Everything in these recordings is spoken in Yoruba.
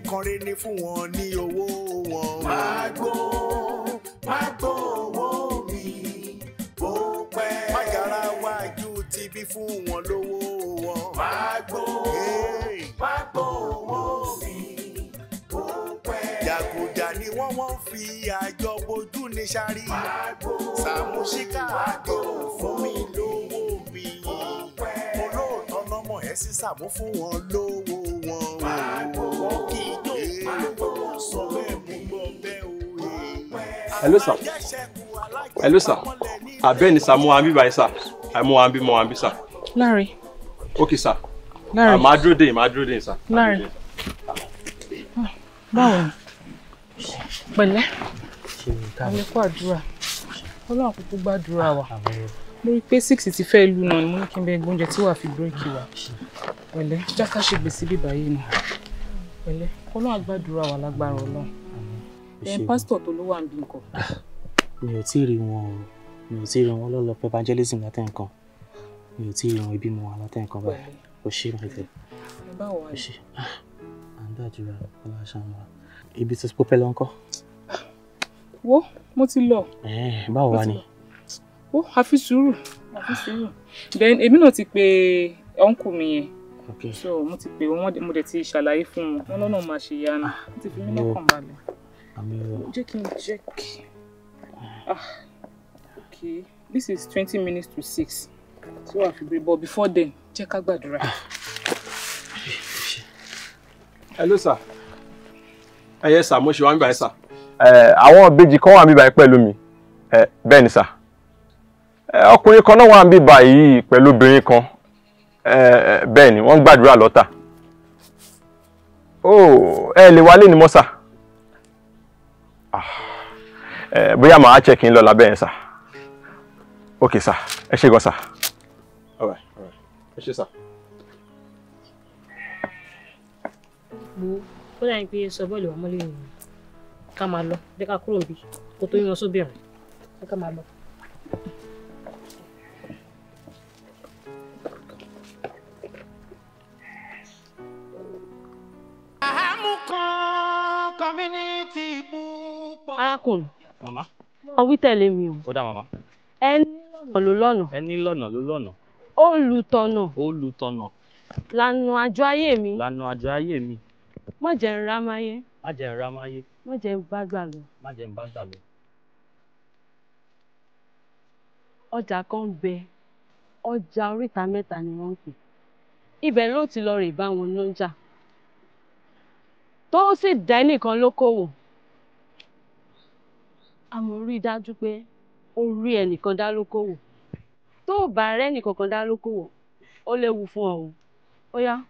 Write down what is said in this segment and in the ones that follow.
Nǹkan rẹ̀ ni fún wọn ní owó wọn. Mágbó mágbó owó mi bó pẹ́. Mágara wájú ti bí fún wọn lówó wọn. Mágbó mágbó owó mi bó pẹ́. Jàgùjà ni wọ́n fi àjọ bojú ní sáré. Sàmúsíkà àdé fún mi lówó mi. Olóòótọ́ lọ́mọ ẹ̀ sí Sàmú fún wọn lówó wọn. Wọ́n kì í jó sọ bẹ́ẹ̀ mú gbọ́ bẹ́ẹ̀ o. Hello sir. Hello sir. Abẹ́ni sir, mo wà níbí báyìí sir. Mo wà níbí, mo wà níbí sir. Larry. Okay sir. Larry. Màá dúró dè yín, màá dúró dè yín sir. Larry. Báwo ni? Pẹ̀lẹ́. Àlékún àdúrà. Ọlọ́run kúkú gbàdúrà wa. Mo rí i pé 6 ti fẹ́ lù náà ni mo ní kí n bẹ gbóúnjẹ tí wàá fi bírèkì wa. Pẹ̀lẹ́, jáká ṣe gbèsè bíbá yìí nù. Pẹ̀lẹ́, Ọlọ́run á gbàdúrà wa lágbára Ọlọ́run. Ẹ pásítọ̀ tó ló wà níbí nǹkan. Mi ò tíì rí wọn o. Mi ò tíì rí wọn lọ́lọ́ pé evangelism látẹ̀ nǹkan. Mi ò tíì rí wọn ibi mo wà látẹ̀ nǹkan báyìí. O ṣé máa tẹ̀. Báwo wà ní? O ṣé. À ń gbàdúrà Ọlọ́run ṣàánú wa. Ibi tó pẹ́ lọ ńkọ́? Wo, mo ti lọ. Báwo wá ni? Wo, àfi sùúrù, àfi sùúrù. Then èmi náà ti pe uncle mi yẹn. Okay. So mo ti pe wọn, mo dẹ̀ ti ṣàlàyé fún wọn. Wọ́n lọ́nà máa ṣe yanu. Wọ́n ti fi mí lọ́kàn balẹ̀. Jẹ́ kí n check. Ah, okay. This is 5:40. So I feel but before then, jẹ́ ká gbàdúrà. Hello sir. Yes sir, mo ṣe wá níbí báyìí sir. Àwọn ìbejì kan wà níbí báyìí pẹ̀lú mi. Bẹ́ẹ̀ ni sir. Ọkùnrin kan náà wà níbí báyìí pẹ̀lú obìnrin kan. Bẹ́ẹ̀ ni, wọ́n ń gbàdúrà lọ́tà. Oh, ẹ lè wálé ni mọ́ sir. Bóyá màá check in lọ́la bẹ́ẹ̀ sir. Okay sir, ẹ ṣé gan sir. All right, all right. Ẹ ṣé sir. Wo, ó dàbí pé sọ bọ́ọ̀lù wa mọ́lẹ̀ yìí. Ká máa lọ, jẹ́ ká kúrò níbí, kó tó yíyan sóbìnrin. Jẹ́ ká máa lọ. Arákùnrin. Màmá. Wọ́n wí tẹ̀lé mi o. Ó dá màmá. Ẹni lọ́nà ló lọ́nà. Ẹni lọ́nà ló lọ́nà. Olùtọ̀nà. Olùtọ̀nà. Lànà àjọ ayé mi. Lànà àjọ ayé mi. Má jẹ́ n rámáyé. Má jẹ́ n rámáyé. Má jẹ́ n bá gbà lọ. Má jẹ́ n bá gbà lọ. Ọjà kan ń bẹ, ọjà oríta mẹ́ta ni wọ́n ń pè. Ibẹ̀ ló ti lọ rè bá wọn lọ́jà. Tó sì dá ẹnìkan lókòwò. Àmọ́ rí i dájú pé ó rí ẹnìkan dá lókòwò. Tó o bá rẹ́ ẹnìkankan dá lókòwò, ó léwu fún ọ o. Ó yá.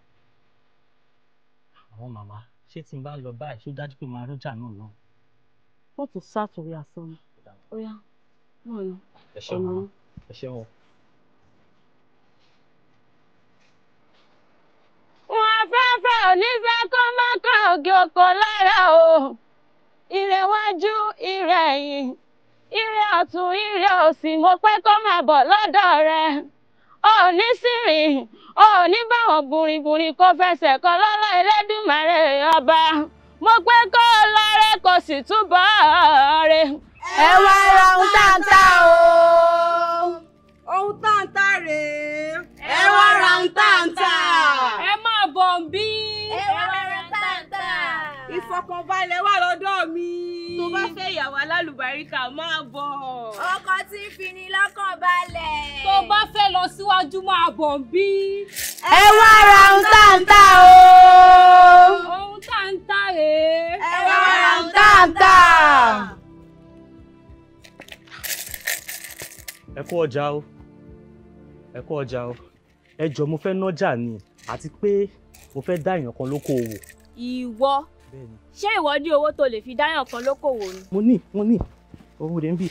Àwọn màmá, ṣé tí n bá lọ báyìí ṣó dájú pé màá rọ́jà náà náà? Wọ́n tún sàtúnwé asán. Ó yá, wọ́n lọ. Ẹ ṣeun màmá, ẹ ṣeun. Wọ́n afẹ́fẹ́ onífẹ́ kó má kàn òkè oko lára o. Ire wájú, ire ẹ̀yìn, ire ọ̀tún, ire òsì, mo pẹ́ kó máa bọ̀ lọ́dọ̀ rẹ. O ò ní sírìn, o ò ní báwọn bùrìbùrì kó fẹsẹ̀ kan lọ́lá Elédùmarè ọba. Mo pẹ́ kó o lọ rẹ kó sì túbọ̀ rẹ. Ẹ wá ra ohun tá ń tà o. Ohun tá ń tà rèé. Ẹ wá ra ohun tá ń tà. Ẹ máa bọ̀ ń bí. Ẹ wá ra ohun tá ń tà. Ìfọ̀kànbalẹ̀ wà lọ́dọ̀ mi. Tó bá fẹ́ ìyàwó alálùbáríkà máa bọ̀. Ọkọ tí ń fini lọ́kàn balẹ̀. Tó bá fẹ́ lọ síwájú máa bọ̀ ń bí. Ẹ wá ra ohun tá ń tà o. Ohun tá ń tà rèé. Ẹ wá ra ohun tá ń tà. Ẹ kú ọjà o. Ẹ kú ọjà o. Ẹ jọ̀ọ́ mo fẹ́ nájà ni àti pé mo fẹ́ dá èèyàn kan lókòwò. Ìwọ ṣé ìwọ ní owó tó lè fi dáyàn kan lókòwò ni? Mo ní owó rẹ̀ ń bì.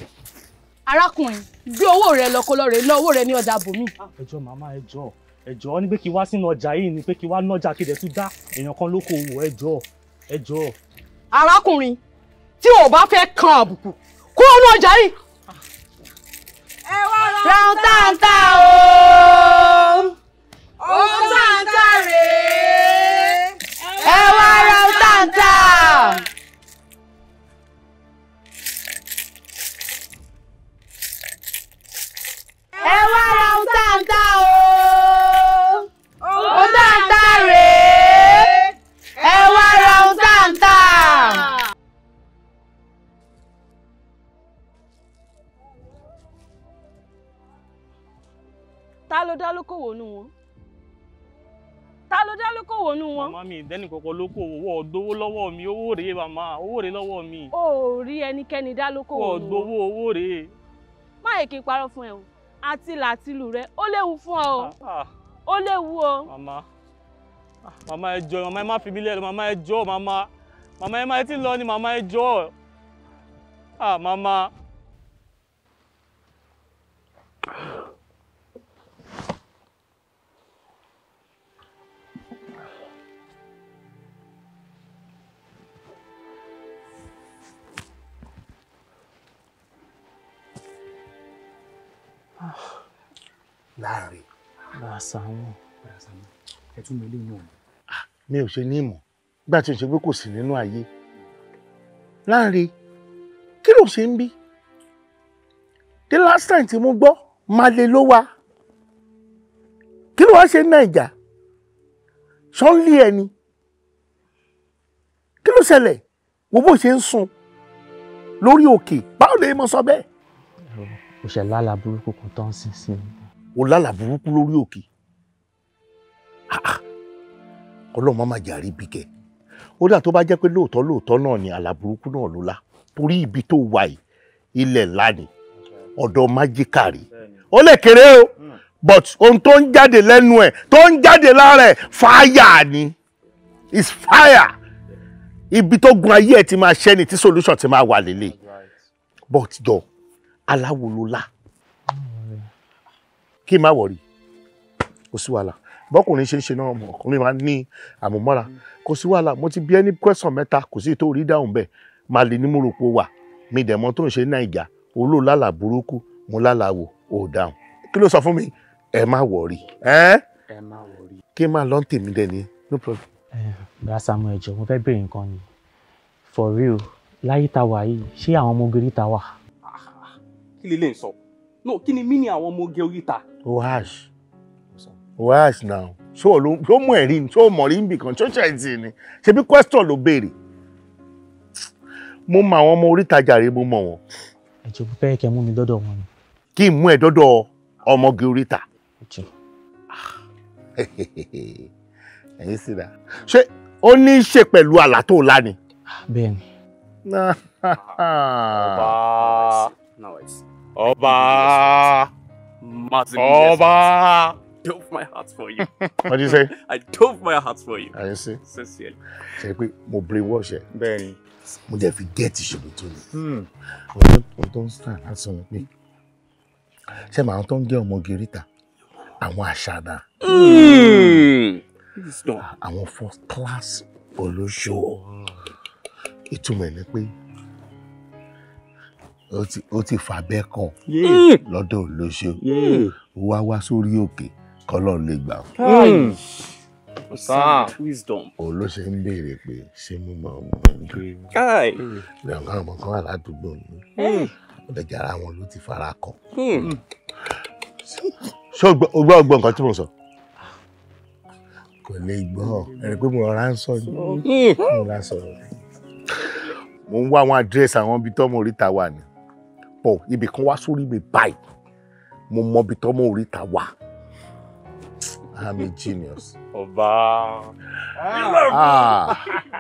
Arákùnrin, gbé owó rẹ lọ kó lọ rè lọ owó rẹ ní ọjà bòmí. Ẹ jọ̀ọ́ màmá, ẹ jọ̀ọ́, ẹ jọ̀ọ́, ó ní pé kí wá sínú ọjà yìí ni pé kí wá nájà kí dẹ̀ tún dá èèyàn kan lókòwò. Ẹ jọ̀ọ́, ẹ jọ̀ọ́. Arákùnrin, tí o bá fẹ́ kan àbùkù, kúrò ní ọjà yìí. Ẹ wá ra ohun tá ń tà o. Ohun tá ń tà rèé. Ẹ wá ra ohun tá ń tà. Ta ló dá lókòwò nù wọn? Ta ló dá lókòwò nù wọn? Màmá mi ìdẹ́nì kọ̀ọ̀kan lókòwò, wọ́n gbowó lọ́wọ́ mi, owó rèé màmá, owó rèé lọ́wọ́ mi. O ò rí ẹnikẹ́ni dá lókòwò nù wọn. Wọ́n gbowó, owó rèé. Má yẹ kí n parọ́ fún ẹ o, àti làtìlù rẹ, ó léwu fún ọ o. Ó léwu o. Màmá, màmá ẹ jọ̀ọ́, màmá ẹ má fi mí lẹ̀, màmá ẹ jọ̀ọ́, màmá. Màmá ẹ má ti lọ ni, màmá ẹ jọ̀ọ́. Ah, màmá. Láàrin. Sàámú. Ẹ tún mi lé yàn. Mi ò ṣe ní ìmọ̀ nígbà tí o ṣe pé kò sí nínú ayé. Láàrin, kí ló ṣe ń bí? The last time tí mo gbọ́, Màlè ló wà. Kí ló wá ṣe ní Nàìjà? Ṣọ́nlé ẹni. Kí ló ṣẹlẹ̀? Wo bó ṣe ń sùn lórí òkè. Báwo lè mọ sọ bẹ́ẹ̀? Mo ṣe lálàá burúkú kan tó ń sìn sí mi. O lálàá burúkú lórí òkè. Ọlọ́run má má jàre bí kẹ. Ó dà tó bá jẹ́ pé lóòótọ́ lóòótọ́ náà ni àlá burúkú náà ló lá. Torí ibi tó wà yìí, ilẹ̀ ńlá ni, ọ̀dọ̀ májíkàrí. Ó lè kéré o, but ohun tó ń jáde lẹ́nu ẹ̀, tó ń jáde lára ẹ̀, fire ni. It's fire. Ibi tó gun ayé ẹ̀ ti máa ṣẹ́ ni tí solution ti máa wà lélẹ̀. But jọ, aláwo ló lá. Kí n má wọ̀rí, kò sí wàhálà. Bọ́kùnrin ṣe ń ṣe náà, ọkùnrin máa ń ní àmúmọ́ra. Kò sí wàhálà, mo ti bí ẹni question mẹ́ta, kò sí tó rí dáhùn bẹ́ẹ̀. Máa lè ní mo rò pé ó wà. Mi dẹ̀ mọ̀ tó ń ṣe ní Nàìjà, olóò lálàá burúkú, mo lálàá wò, ó dáhùn. Kí ló sọ fún mi? Ẹ má wọ̀rí. Ẹ má wọ̀rí. Kí n máa lọ tèmi dẹ̀ ni, no problem. Bra Samuel, jọ̀ọ́, mo fẹ́ béèrè nǹkan ni. For real, láyé ta wà yìí, ṣé àwọn ọmọ orí ta wà? Kí lè lè sọ? No, kí ni mí ní àwọn ọmọ oge oríta? Ó hash. Whereas now, so ló mú ẹ̀rí, so mọ̀ rí nbì kan, ṣó ṣe ẹ̀sìn ni, ṣebí question ló béèrè. Mo mọ àwọn ọmọ oríta jàre, mo mọ̀ wọ́n. Ẹ jọ̀ọ́, mo fẹ́ kẹ́ mú mi dọ́dọ̀ wọn ni. Kí n mú ẹ dọ́dọ̀ ọmọge oríta. Ẹ jọ̀ọ́. Ẹ̀yin sì dá. Ṣé ó ní í ṣe pẹ̀lú àlá tó lá ni? Bẹ́ẹ̀ni. Ọba. Ọba. Ọba. Dove my heart for you. What do you say? I dove my heart for you. I see. Sincerely. Ṣé pé mo brainwash ẹ? Bẹ́ẹ̀ni. Mo dẹ̀ fi get ìṣòro tó ní. Ohun tó ń sàn láti sọ pé ṣé màá tó ń gé ọmọge ríta àwọn àṣàdá. Àwọn first class olóṣòwò. Ìtumọ̀ ẹ̀ ni pé ó ti fà bẹ́ẹ̀ kan lọ́dọ̀ olóṣòwò. Ó wá wá sórí òkè kọ́lọ́n lè gbà ó. Wisdom. Òun ló ṣe ń béèrè pé ṣé mo mọ ọmọ ní ọ̀gá ọmọ kan wà ládùúgbò mi. Ó lè jẹ́ ara wọn ló ti fara kọ. Ṣé o gbọ́ ọgbọ́n nǹkan tí mo sọ? Kò lè gbọ́. Ẹni pé mo rọra ń sọ ni. Mo rọra sọ̀rọ̀. Mo ń wá àwọn àdírẹ́sì àwọn ibi tọ́mọ oríta wà ní. Pọ̀ ibì kan wá sórí mi báyìí. Mo mọ ibi tọ́mọ oríta wà. I'm a genius. Ọba.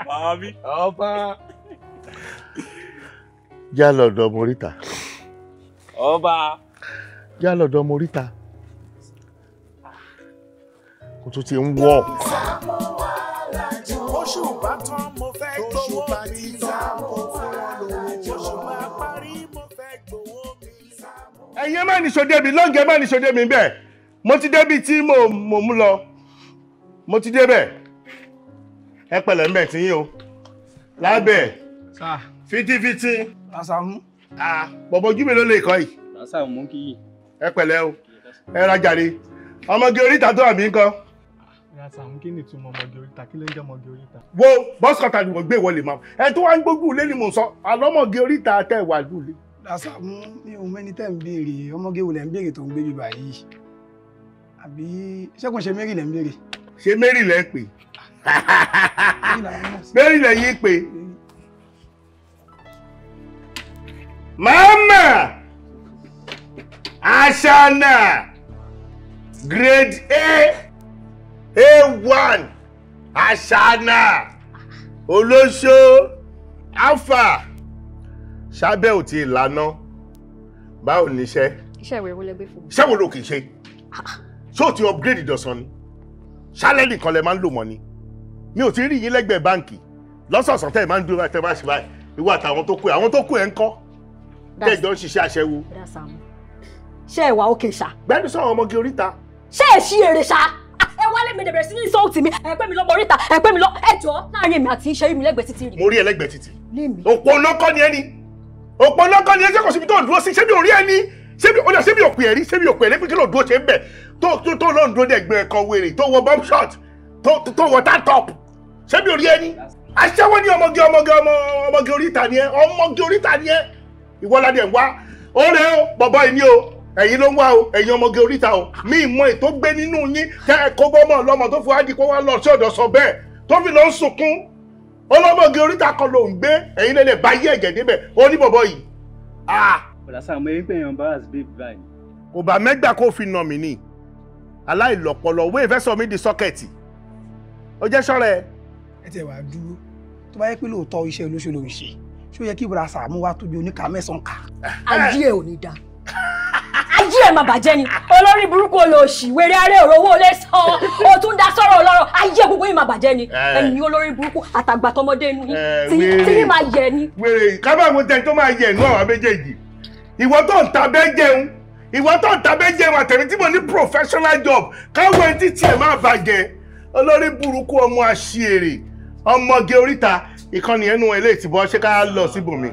Mami. Ọba. Já lọ́dọ̀ ọmọ oríta. Ọba. Já lọ́dọ̀ ọmọ oríta. Kò tún ti ń wọ̀. Oṣù bá tán mo fẹ́ gbowó mi. Oṣù bá parí mo fẹ́ gbowó mi. Ẹ̀yin má ní ṣòdé mi lọ́ǹgẹ̀ má ní ṣòdé mi bẹ́ẹ̀. Mo ti débi tí mo mú lọ. Mo ti débẹ̀. Ẹ pẹ̀lẹ́ ń bẹ̀ tí yín o. Lábẹ́. Fitifiti. Àṣàmú. Bọ̀bọ̀ ojú mi ló lè kọ́ yìí. Àṣàmú kì í. Ẹ pẹ̀lẹ́ o. Ẹ rajà ni. Ọmọge oríta tó àmì ńkọ́. Àṣàmú kí ni ìtumọ̀ ọmọge oríta? Kí ló ń jẹ́ ọmọge oríta? Wo bọ́sì kọta ni wọ́n gbé ìwọlé máa. Ẹ tó wá ń gbógun lé ni mò ń sọ. Àlọ́mọge oríta tẹ̀ wà lulẹ̀. Àṣàmú mi ò mẹ́ni tẹ́ ń béèrè. Ọmọge wo lẹ̀ ń béèrè tó ń gbé bíbá yìí? Àbí ṣé kò ṣe Mary lẹ̀ ń béèrè? Ṣé Mary lẹ̀ ń pè? Mary lẹ̀ yín pè. Mama! Àṣànà! Grade A, A1, Aṣáná, Olóṣó, Alpha, ṣábẹ́ ò tí ì lànà. Báwo ni iṣẹ́? Iṣẹ́ ìwé wo lẹ gbé fún mi? Iṣẹ́ wo ló kì í ṣe? Ṣé o ti upgrade ìdọ̀sán ni? Ṣálẹ́ nìkan lẹ máa ń lò mọ́ ni. Mi ò ti rí yín lẹ́gbẹ̀ẹ́ báǹkì. Lọ́sọ̀ọ̀sán tẹ́ ẹ̀ máa ń dúró tẹ́ bá ṣe báyìí. Ìwọ àtàwọn tó kù ẹ̀, àwọn tó kù ẹ̀ ń kọ́. Tẹ́jọ́ ń ṣiṣẹ́ aṣẹ́wó. Ṣé ẹ wà òkè ṣá? Gbẹ́nu sọ̀rọ̀ ọmọge oríta. Ṣé ẹ ṣí èrè ṣá? Ẹ wálé mi dẹ̀bẹ̀rẹ̀ sí ní sọ́ọ̀tì mi, ẹ pé mi lọ́mọ oríta, ẹ pé mi lọ ẹjọ́ láàrin èmi àti iṣẹ́ mi lẹ́gbẹ̀ẹ́ títì rí. Mo rí ẹlẹ́gbẹ̀ẹ́ títì. Òpó náà kọ́ ni ẹni. Òpó náà kọ́ ni ẹ ṣé kò síbi tó dúró sí, ṣé mi ò rí ẹni? Ṣé mi ò ṣé mi ò pè é rí? Ṣé mi ò pè é rí pé kí ló dúró ṣe ń bẹ̀? Tó lọ́n dúró dẹ̀gbẹ́ kan wèrè tó wọ bomb shot tó wọ tá top. Ṣé mi ò rí ẹni? Aṣẹ́wó ni ọmọge ọmọge ọmọge oríta ni ẹ, ọmọge oríta ni ẹ. Ìwọ́ládé ń wá. Ó rẹ̀ ó bọ̀bọ̀ yìí ni o. Ẹ̀yin ló ń wá o, ẹ̀yin ọmọge oríta o. Mi mọ ètò gbé nínú yín tẹ́ ẹ kó bọ́mọ̀ lọ́mọ tó fi wá di pé wá lọ sí ọ̀dọ̀ sọ bẹ́ẹ̀ tó fi lọ ń sunkún. Ọlọ́mọge oríta kan ló ń gbé, ẹ̀yin lè bá yí ẹ̀jẹ̀ débẹ̀, ó ní bọ̀bọ̀ yìí. Bọ̀dá Sàámú, ẹ̀yin pé èèyàn embarrass babe báyìí. Kò bá mẹ́gbà kó fi nà mí ni. Aláìlọ́pọlọ, owó ìfẹ́ sọ mí di sọ́kẹ̀tì. Ó jẹ́ ṣọ́rẹ́ ẹ. Ẹ tẹ̀ wá dúró, tó bá yẹ pé lóòótọ́ iṣẹ́ olóṣèlú ló ń ṣe, ṣó yẹ kí Bọ̀dá Sàámú wá tóbi oníkà mẹ́sàn-án kà? Ayé ẹ̀ ò ní dáa. Ayé ẹ̀ máa bàjẹ́ ni, olórí burúkú olóòṣì, wèrè aré òrówó lè san, ó tún dá sọ̀rọ̀ ọlọ́rọ̀, ayé gbogbo yìí máa bàjẹ́ ni, ẹ̀yin olórí burúkú àtàgbà tọmọdé inú yín, tí yín máa yẹ ni. Wèrè kábàámu tẹni tó máa yẹ inú àwọn méjèèjì, ìwọ tó ń ta bẹ́ẹ̀ jẹun, ìwọ tó ń ta bẹ́ẹ̀ jẹun àtẹ̀mí tí mo ní professional job, káwọn ẹni tí tiẹ̀ máa bàjẹ́, olórí burúkú ọmọ àṣìírè, ọmọge oríta, ìkànnì ẹnu eléyìí ti bọ́, ṣé ká lọ síbòmí.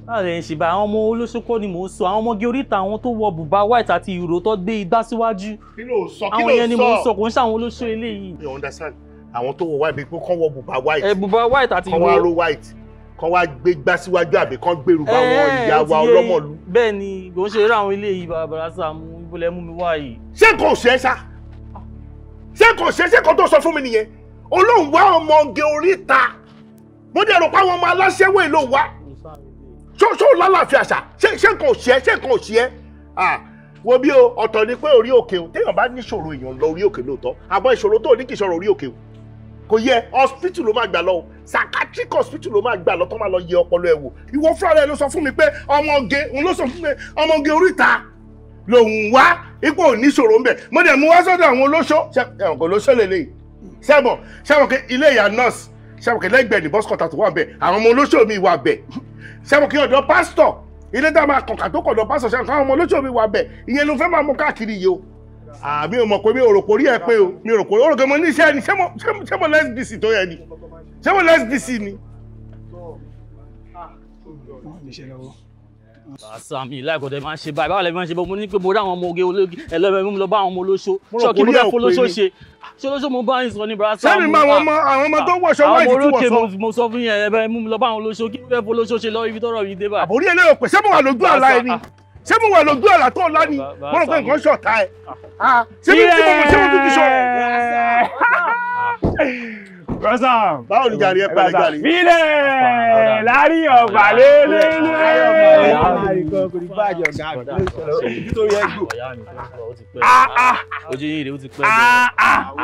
Báwo lè ń ṣe bá àwọn ọmọ olóṣó kọ́ ni mò ń sọ, àwọn ọmọge oríta àwọn tó wọ bùbá white àti ìró tó gbé igbá síwájú. Kí ló sọ? Kí ló sọ? Àwọn yẹn ni mò ń sọ, kò ń ṣàwọn olóṣó eléyìí. You understand? Àwọn tó wọ white bí pé kán wọ bùbá white. Ẹ bùbá white àti ìró. Kán wá ró white. Kán wá gbé igbá síwájú àbí kán gbèrú bá wọn ìyá wa ọlọ́mọlú. Bẹ́ẹ̀ ni, kò ń ṣe eré àwọn eléyìí bàbá Sàámú, ibo lẹ mú mi wá yìí. Ṣé kò ṣe é ṣá? Ṣé kò ṣe é ṣé kò tó sọ fún mi nìyẹn? Olóhùn wá ọmọge oríta. Mo dẹ̀ rò pé àwọn ọmọ aláṣẹ́wé ló wá. Ṣó lálàáfíà ṣá? Ṣé nǹkan ò ṣe ẹ́? Ṣé nǹkan ò ṣe ẹ́? Wo bí o, ọ̀tọ̀ ni pé orí òkè o, téèyàn bá níṣòro èèyàn lọ orí òkè lóòótọ́, àmọ́ ìṣòro tó ní kì í ṣọ̀rọ̀ orí òkè o. Kò yẹ, hospital ló máa gbà lọ o, psychiatric hospital ló máa gbà lọ tó máa lọ yẹ ọpọlọ ẹ wò. Ìwọ fúnra rẹ ló sọ fún mi pé ọmọge, òun ló sọ fún mi pé ọmọge oríta lòun wá, ipò oníṣòro ń bẹ̀. Mo dẹ̀ mú wá sọ́dọ̀ àwọn olóṣó, ẹ̀wọ̀n kò lóṣó lélẹ́yìí. Ṣẹ́mọ̀, ṣẹ́mọ̀ kí ilé ìyá nọ́ọ̀sì, ṣẹ́mọ̀ kí lẹ́gbẹ̀ẹ́ ní bus quarter tó wà bẹ̀, àwọn ọmọ olóṣó mi wà bẹ̀. Ṣẹ́mọ̀ kí ọ̀dọ̀ pásítọ̀, ilé tá a máa kànkà tó kọ̀dọ̀ pásítọ̀, ṣẹ́mọ̀ kí àwọn ọmọ olóṣó mi wà bẹ̀, ìyẹn ló fẹ́ máa mú káàkiri yìí o. Àmì ò mọ̀ pé mi ò rò pé orí ẹ pé o, mi ò rò pé ó rò pé mo ní iṣẹ́ ni, ṣé mo less busy tó yẹ ni? Ṣé mo less busy ni? Sàmì láìkọ̀dẹ̀ máa ń ṣe báyìí, báwo lẹ máa ń ṣe báyìí, mo ní pé mo rí àwọn ọmọ oge ológe, ẹlẹ́mẹ̀ mú mi lọ bá àwọn ọmọ olóṣó, ṣọ́ọ̀kì mo fẹ́ fọlóṣó ṣe, ṣé olóṣó mo bá yín sọ ní bàrà Sàámú. Sẹ́mi máa àwọn ọmọ tó wọṣọ white tí wọ́n sọ. Àwọn ọmọ olókè mo sọ fún yẹn, ẹbẹ̀ mú mi lọ bá àwọn olóṣó, kí mo fẹ́ fọlóṣó ṣe lọ ibi tọ́rọ̀ mi dé báyìí. Àbórí eléyò pé ṣé mo wà lójú àlá ẹni? Ṣé mo wà lójú àlá tó ọ̀la ni? Mo rò pé nǹkan ṣọ̀tá ẹ̀. Ṣé mi tí mo mọ̀ ṣé mo tún ti ṣọ? Rọ́sàn. Báwo ni jàre ẹ pa ẹ jàre? Bílẹ̀ láàrin ọ̀gbà lélẹ́lẹ́. Ojú yìí rè ó ti pẹ́.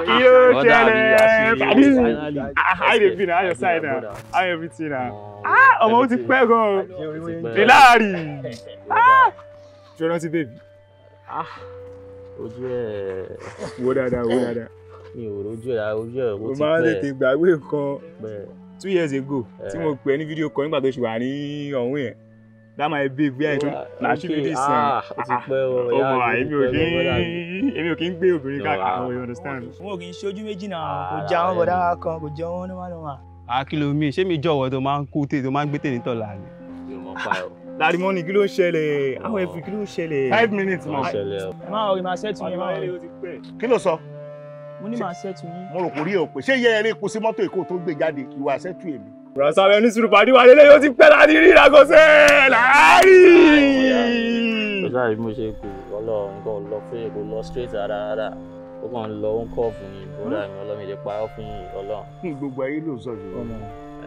Kí ló ṣẹlẹ̀? Pàdé mi. How you dey feel na? How your side na? How everything na? Ọmọ ó ti pẹ́ gan-an. Láàrin. Ṣé o rántí bèbí? Ojú ẹ̀. Wo dáadáa, wo dáadáa. Mi ò rojú ẹ̀, ojú ẹ̀ ó ti pẹ́. Mo máa ń tètè gbàgbé nǹkan 2 years ago tí mo pè é ní fídíò kan nígbà tó ṣì wà ní ọ̀hún yẹn. That my babe bí àìtó na she be this. Ó ti pẹ́ o, ọmọ èmi ò kí ń gbé obìnrin káàkiri, you understand. Wọn ò kì í ṣojú méjì náà, kò já wọn bọ̀dá kan, kò jẹ wọn níwọ̀n níwọ̀n. Àkìlò mi, ṣé mi jọ̀wọ́ tó máa ń kú tè tó máa ń gbé tè ní tọ̀la ni? Láàrin mọ́ni kí ló ń ṣẹlẹ̀? Àwọn ẹ̀fì kí ló ń ṣẹlẹ̀? 5 minutes mọ̀. Máa rí máa ṣẹ́tù yín, máa rí. Kí ló sọ? Mo ní màá ṣẹ́tù yín. Mo rò kò rí o pé ṣé iye eré epo sí mọ́tò Èkó tó gbé jáde ìwà ṣẹ́tù èmi. Rọ́sàn ẹni sùúrù pàdé wà lélẹ̀ yóò ti pẹ́ láti rí ìràgọ́sẹ̀ láàrin. Ó ṣáà bí mo ṣe kù ọlọ́run nǹkan lọ fún èkó lọ straight rárá, ó kàn ń lọ ó ń kọ́ fún yín, bọ́dà mi ọlọ́run ìjẹ́ pa ọ́ fún yín ọlọ́run. Gbogbo ayé ló sọ yìí.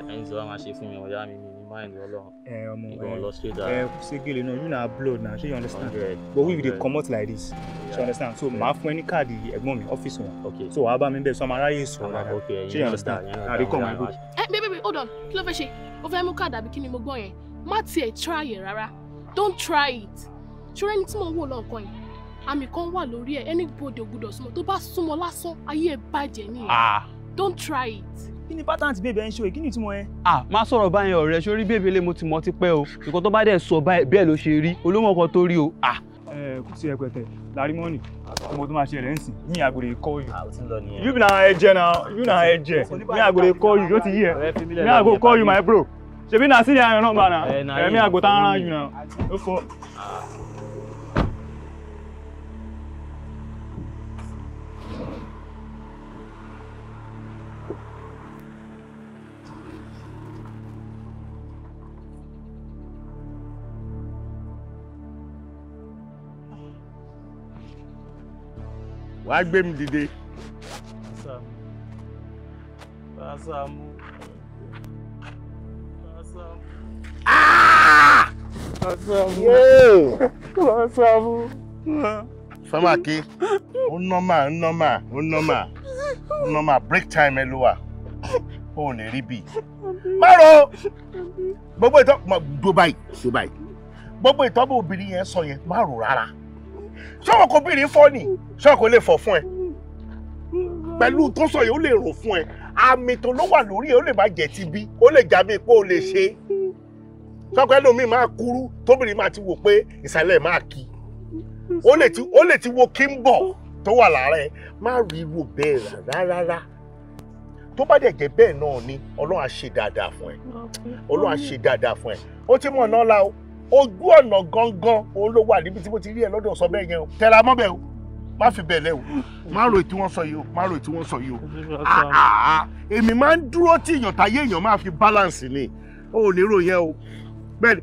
Ẹ̀yin tí wàá máa ṣe fún mi ọ̀yá mi mi mind Ọlọ́run. Ẹ ọmọ Ìgbọ̀n lọ straight down. Ẹ ségele náà, you na blood na, ṣé you understand? 100, But we dey 100. comot like this. Yeah. You understand? So màá fún ẹ ní káàdì ẹ̀gbọ́n mi ọ́fíìsì wọn. Okay. So wàá bá mi bẹ̀ sọ ma ráyè sọ̀rọ̀ dáadáa. Okay, Ṣé you ìyẹn náà understand? dáa, ìyẹn náà I dey come, dáa, my bro. Ẹ baby baby, hold on. Kí ló fẹ́ ṣe? O fẹ́ mú káàdì àbí kí ni mo gbọ́ yẹn? Má tiẹ̀ try ẹ̀ rárá. Don't try it. Ṣọ́rẹ́ ẹni tí mò ń wò lọ́ọ̀kan yìí, àmì kan wà lórí ẹ̀, anybody ò gbọdọ̀ súnmọ́. Tó bá súnmọ́ lásán, ayé ẹ̀ bàjẹ́ nìyẹn. Ah. Don't try it. Kí ni pattern tí bèbè ń ṣe? Kí ni ìtumọ̀ yẹn? Ah, má sọ̀rọ̀ báyẹn ọ̀rẹ́, sórí bèbè lé mo ti mọ̀ ti pẹ́ o. Nǹkan tó bá dẹ̀ sọ báyìí bẹ́ẹ̀ ló ṣe rí. Olómọ̀ kan tó rí o. Ah. Ẹ kò sí ẹpẹtẹ, Larry Money, ọmọ tó máa ṣe rẹ̀ ń sìn, me I go dey call you. Ah, o ti ń lọ nìyẹn. You be na ẹ̀jẹ̀ na, you na ẹ̀jẹ̀. Me I go dey call you, yóò ti yí ẹ. Ọ̀rẹ́ fi mí lẹ̀ Me I go lọ nìyẹn, call you pàdé. my bro. Ṣebí na sí ní ayọ̀ nọ́mbà na. Eh, na Ẹ me him. I go tán you na. Ó fọ. Wàá gbé mi dìde. Sàámú. Sàámú. Sọ́màkì, ó nọ́mà, ó nọ́mà, ó nọ́mà, ó nọ́mà, break time ẹ ló wà. Ó ò lè rí bí. Má ro! Gbogbo ìtọ́ dó báyìí, dó báyìí. Gbogbo ìtọ́ bó obìnrin yẹn sọ yẹn, má rò rárá. Ṣé kò obìnrin fọ́ ni? Ṣé kò lè fọ̀ fún ẹ? Pẹ̀lú tó sọ yẹn, ó lè rò fún ẹ. Àmì tó ló wà lórí ẹ, ó lè má jẹ́ ti bí, ó lè jábí pé ó lè ṣe. Sọ́kọ́ ẹlòmíì máa kúrú, tóbìnrin máa ti wò pé ìsàlẹ̀ máa kí. Ó lè ti wo kí ń bọ̀ tó wà lára ẹ, má rí irú bẹ́ẹ̀ rárá rárá. Tó bá dẹ̀ jẹ́ bẹ́ẹ̀ náà ni, Ọlọ́run á ṣe dáadáa fún ẹ. Ọlọ́run á ṣe dáadáa fún ẹ. Ó ti mọ̀ náà la o. Ojú ọ̀nà gangan òun ló wà níbi tí mo ti rí ẹ lọ́dọ̀ sọ bẹ́ẹ̀ yẹn o. Tẹra mọ́ bẹ́ẹ̀ o. Má fi bẹ́ẹ̀ lẹ́ o. Má ro ètí wọ́n sọ yìí o. Má ro ètí wọ́n sọ yìí o. Àà èmi máa ń dúró tí èèyàn táyé èèyàn máa fi balance ni. O ò ní rò yẹn o. Bẹ́ẹ̀ni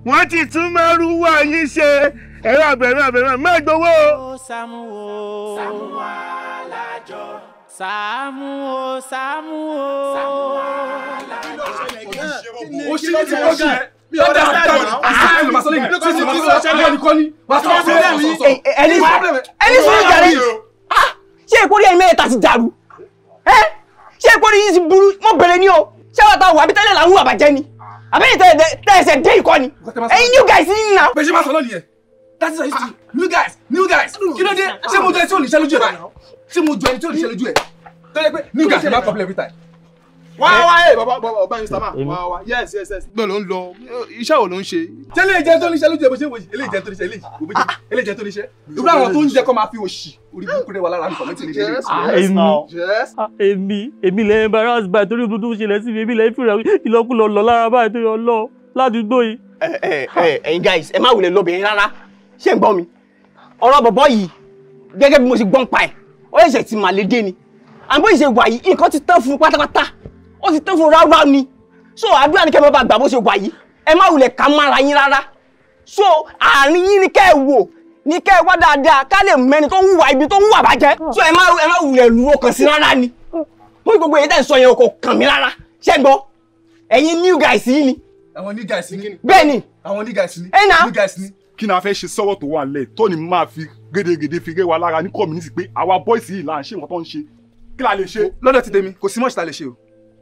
wọ́n ti tún máa rú wá yín ṣe ẹ̀rọ àbẹ̀rẹ̀ àbẹ̀rẹ̀ má gbowó. Sàámú o. Sàámú alájọ. Sàámú o, Sàámú o. Sàámú alájọ. Ó ṣí ní ti pọ́jù ẹ̀. Mi ò dá ẹni sùúrù jàre. Ṣé ìkórè ẹ̀yin mẹ́ta ti dàrú? Ṣé ìkórè yìí ti burú? Mo bẹ̀rẹ̀ ní o. Ṣé wàá ta wà àbí tẹ́lẹ̀ làwọn àbàjẹ́ ni? Àbẹ́yìn tẹ́lẹ̀ dé ìkọ́ ni? Ẹ̀yin new guys ní nà. Bẹ́ẹ̀ ṣe máa sọ náà nìyẹn. That is how you see. New guys, new guys. Kí ló dé? Ṣé mo jọ ẹni tí ò ní iṣẹ́ lójú ẹ̀ báyìí? Ṣé mo jọ ẹni tí ò ní iṣẹ́ lójú ẹ̀? Tó yẹ pé new guys máa complain every time. Wá wá ẹ bàbá bàbá ọba Mr. Man wá wá yes yes yes. Gbọ́n ló ń lọ, iṣẹ́ wo ló ń ṣe? Ṣé eléyìí jẹ́ tó níṣẹ́ lójú ẹ̀ bó ṣe ń wò yìí? Eléyìí jẹ́ tó níṣẹ́ eléyìí bó ṣe eléyìí jẹ́ tó níṣẹ́. Irú àwọn tó ń jẹ́ kó máa fi òṣì orí burúkú rẹ̀ wà lára nǹkan mẹ́tì nílé. Èmi èmi lè embarrass báyìí torí dúdú ṣẹlẹ̀ sí mi, èmi lè fìrà ìlọkulọ lọ lára báyìí torí ọlọ́ ládùúgbò yìí. Ẹ ẹ ẹ̀yin guys, ẹ má wulẹ̀ lọ́bìnrin rárá. Ṣé ń gbọ́ mi? Ọ̀rọ̀ bọ̀bọ̀ yìí gẹ́gẹ́ bí mo ṣe gbọ́n pa ẹ̀, ó ṣẹ̀ṣẹ̀ ti mà lédè ni. Àbó ìṣe wà yìí, nǹkan ti tán fún un pátápátá. Ó ti tán fún un ráúráú ni. So àdúrà ni kẹ́ ẹ má bá gbà bó ṣe wà yìí. Ẹ má wulẹ̀ ká mára yín rárá. So àárín yín ni kẹ́ ẹ wò, ní kẹ́ ẹ wá dáadáa ká lè mẹ́ni tó ń hùwà ibi tó ń hùwà bàjẹ́. So ẹ má wulẹ̀ lu ọkàn sí rárá ni. Bó gbogbo èyí tẹ̀ ń sọ yẹn kò kàn mí rárá. Ṣé ń gbọ́? Ẹ̀yin new guys yìí ni. Àwọn new guys ni. Bẹ́ẹ̀ ni. Àwọn new guys ni. Ẹ nà. New guys ni. Kí ni a fẹ́ ṣe sọ́wọ́ tó wà lẹ̀ tó ní máa fi gédégédé fi gé wa lára ní community pé àwa boys yìí là ń ṣe nǹkan tó ń ṣe, kí la lè ṣe. Lọ́dọ̀ ti tèmi kò sí much ta lè ṣe o,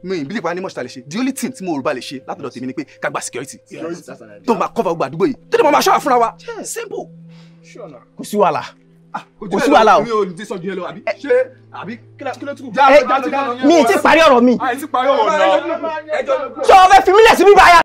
mi ì believe pa ní much ta lè ṣe. The only thing tí mo rò bá lè ṣe látọ̀dọ̀ tèmi ni pé ká gba security tó máa cover gbogbo àdúgbò yìí tó dẹ̀ máa ṣọ́ra fúnra wa, simple. Kò sí wàhálà, kò sí wàhálà o. Mi ò ní sọ ju yẹn lọ àbí ṣé àbí kí ló tún kù. Mi ì tí parí ọ̀rọ̀ mi. Àì tí parí ọ̀rọ̀ náà. Ṣé o fẹ́ fi mí lẹ̀ sí bíbá yà?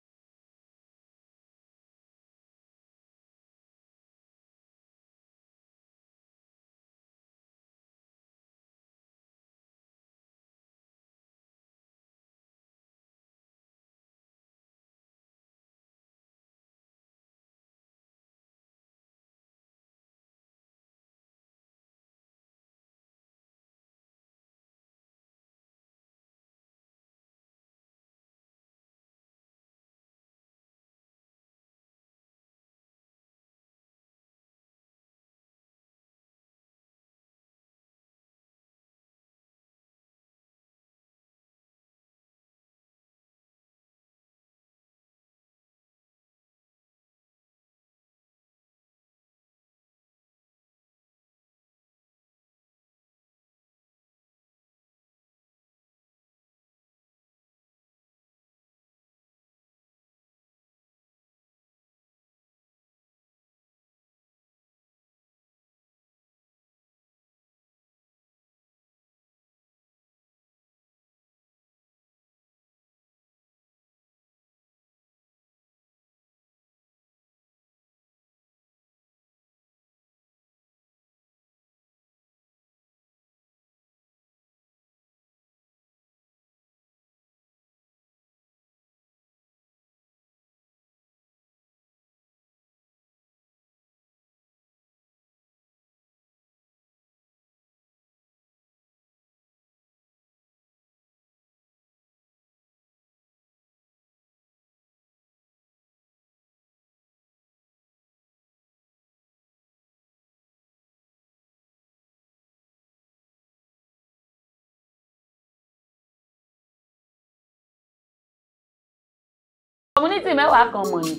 Títì mẹ́wàá kan mọ̀ ni.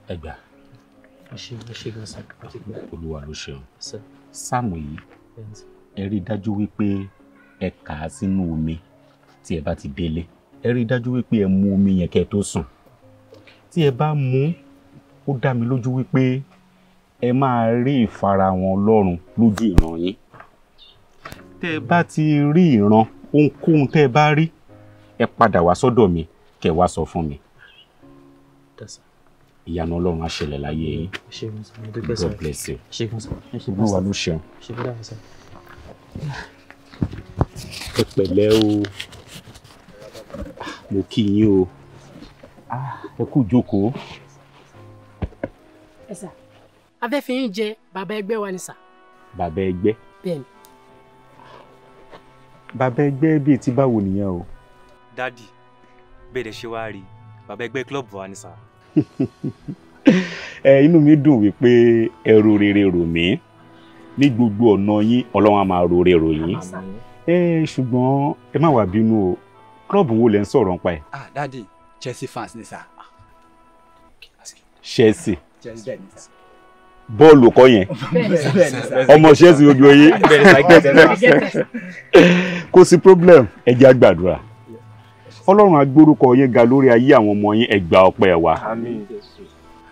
Ẹ gbà. Olúwa ló ṣeun. Sáàmù yìí, ẹ rí i dájú wípé ẹ kà á sínú omi tí ẹ bá ti délé. Ẹ rí i dájú wípé ẹ mu omi yẹn kẹ́ ẹ tó sùn. Tí ẹ bá mu, ó dá mi lójú wípé ẹ máa rí ìfarahàn Ọlọ́run lójú ìran yín. Tẹ́ ẹ bá ti rí ìran, ohunkóhun tẹ́ ẹ bá rí, ẹ padà wá sọ́dọ̀ mi kẹ́ ẹ wá sọ fún mi. Ìyanu Ọlọ́run á ṣẹlẹ̀ láyé yín. God bless you. Olúwa ló ṣeun. Ẹ pẹ̀lẹ́ o, mo kí yín o, ẹ kú jókòó. Ẹ sà, a fẹ́ fi yín jẹ bàbá ẹgbẹ́ wa ni sà. Bàbá ẹgbẹ́? Bẹ́ẹ̀ni. Bàbá ẹgbẹ́ bíi ti báwo nìyẹn o? Dádì, bẹ́ẹ̀ dẹ̀ ṣe wá rí bàbá ẹgbẹ́ club wa ni sà. Ẹ inú mi dùn wípé ẹ ro rere rò mí ní gbogbo ọ̀nà yín, Ọlọ́run á máa ro rere rò yín. Ẹ ṣùgbọ́n ẹ má wá bínú o, klọ́ọ̀bù wo lẹ ń sọ̀rọ̀ nípa ẹ̀? Ah, Daddy, Chelsea fans ni sà. Chelsea. Chelsea bẹ́ẹ̀ ni sà. Bọ́ọ̀lù kọ́ yẹn, ọmọ Chelsea gbogbo yín. Kò sí problem, ẹ jẹ́ á gbàdúrà. Ọlọ́run á gbórúkọ yín ga lórí ayé àwọn ọmọ yín, ẹ gba ọpẹ́ wa.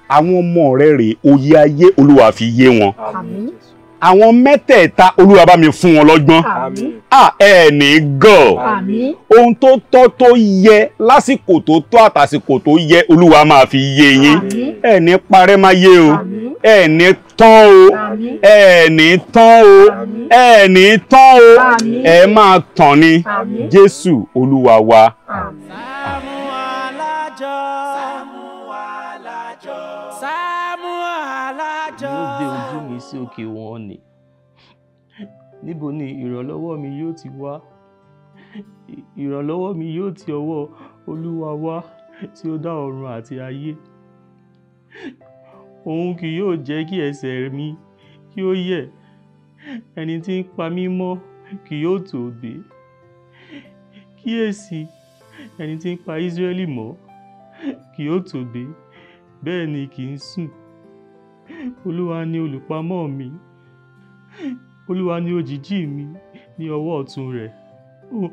Àwọn ọmọ rẹ rèé, òye ayé Olúwa fi yé wọn. Àwọn mẹ́tẹ̀ẹ̀ta Olúwa bá mi fún wọn lọ́gbọ́n. Ẹ ní gọ̀. Ohun tó tọ́ tó yẹ lásìkò tó tọ́ àtàsìkò tó yẹ Olúwa máa fi yé yín. Ẹ ní parẹ́ máa yé o. Ẹ ní tán o. Ẹ ní tán o. Ẹ ní tán o. Ẹ máa tàn ni. Jésù Olúwa wa. Sàámú Alájọ. Sàámú Alájọ. Sàámú Alájọ. Yóò gbé ojú mi sí òkè wọn ni. Níbo ni ìrànlọ́wọ́ mi yóò ti wá? Ìrànlọ́wọ́ mi yóò ti ọwọ́ Olúwa wá tí ó dá ọ̀run àti ayé. Òun kì yóò jẹ́ kí ẹsẹ̀ mi kí ó yẹ̀. Ẹni tí ń pa mí mọ́ kì yóò tòògbé. Kíyèsí, ẹni tí ń pa Ísírẹ́lì mọ́ kì yóò tòògbé, bẹ́ẹ̀ ni kì í sùn. Olúwa ni olùpamọ́ mi. Olúwa ni òjìji mi ní ọwọ́ ọ̀tún rẹ̀.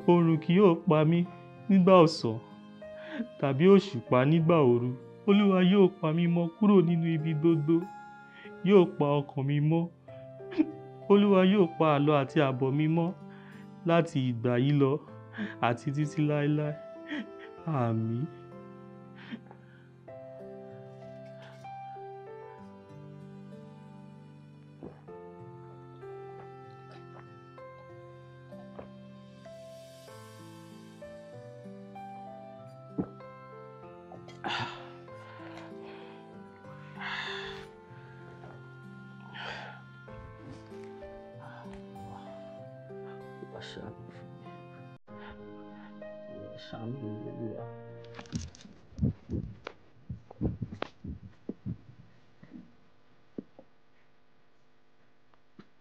Oòrùn kì yóò pa mí nígbà ọ̀sán tàbí òṣùpá nígbà òru. Olúwa yóò pa mí mọ́ kúrò nínú ibi gbogbo, yóò pa ọkàn mi mọ́. Olúwa yóò pa àlọ àti àbọ̀ mi mọ́ láti ìgbà yìí lọ àti títí láéláé. Àmín.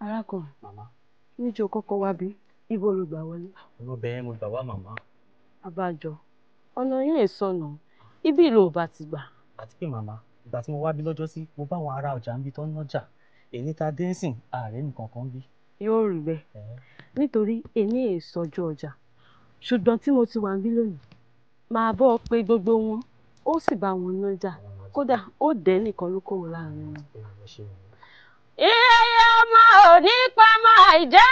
Arákùnrin, níjó kọ́kọ́ wá bí, ibo ló gbà wọlé? Ọ̀nà bẹ́ẹ̀ mo gbà wá màmá. Àbájọ, ọ̀nà yín lè sọnù, ibi ìlú ò bá ti gbà. Àti pé màmá, ìgbà tí mo wá bí lọ́jọ́ sí, mo bá àwọn ará ọjà ń bí tó ń nájà. Èyí ta dé ń sìn, ààrẹ nìkan kan bí. Yóò rí bẹ́ẹ̀, nítorí èmi è sọjú ọjà. Ṣùgbọ́n tí mo ti wà níbí lónìí, màá bọ́ pé gbogbo wọn, ó sì bá wọn nájà. Kódà ó dẹ́ nìkan ló kó wọn láàrin wọn. Iye ọmọ ò ní pamọ́ àìjẹ́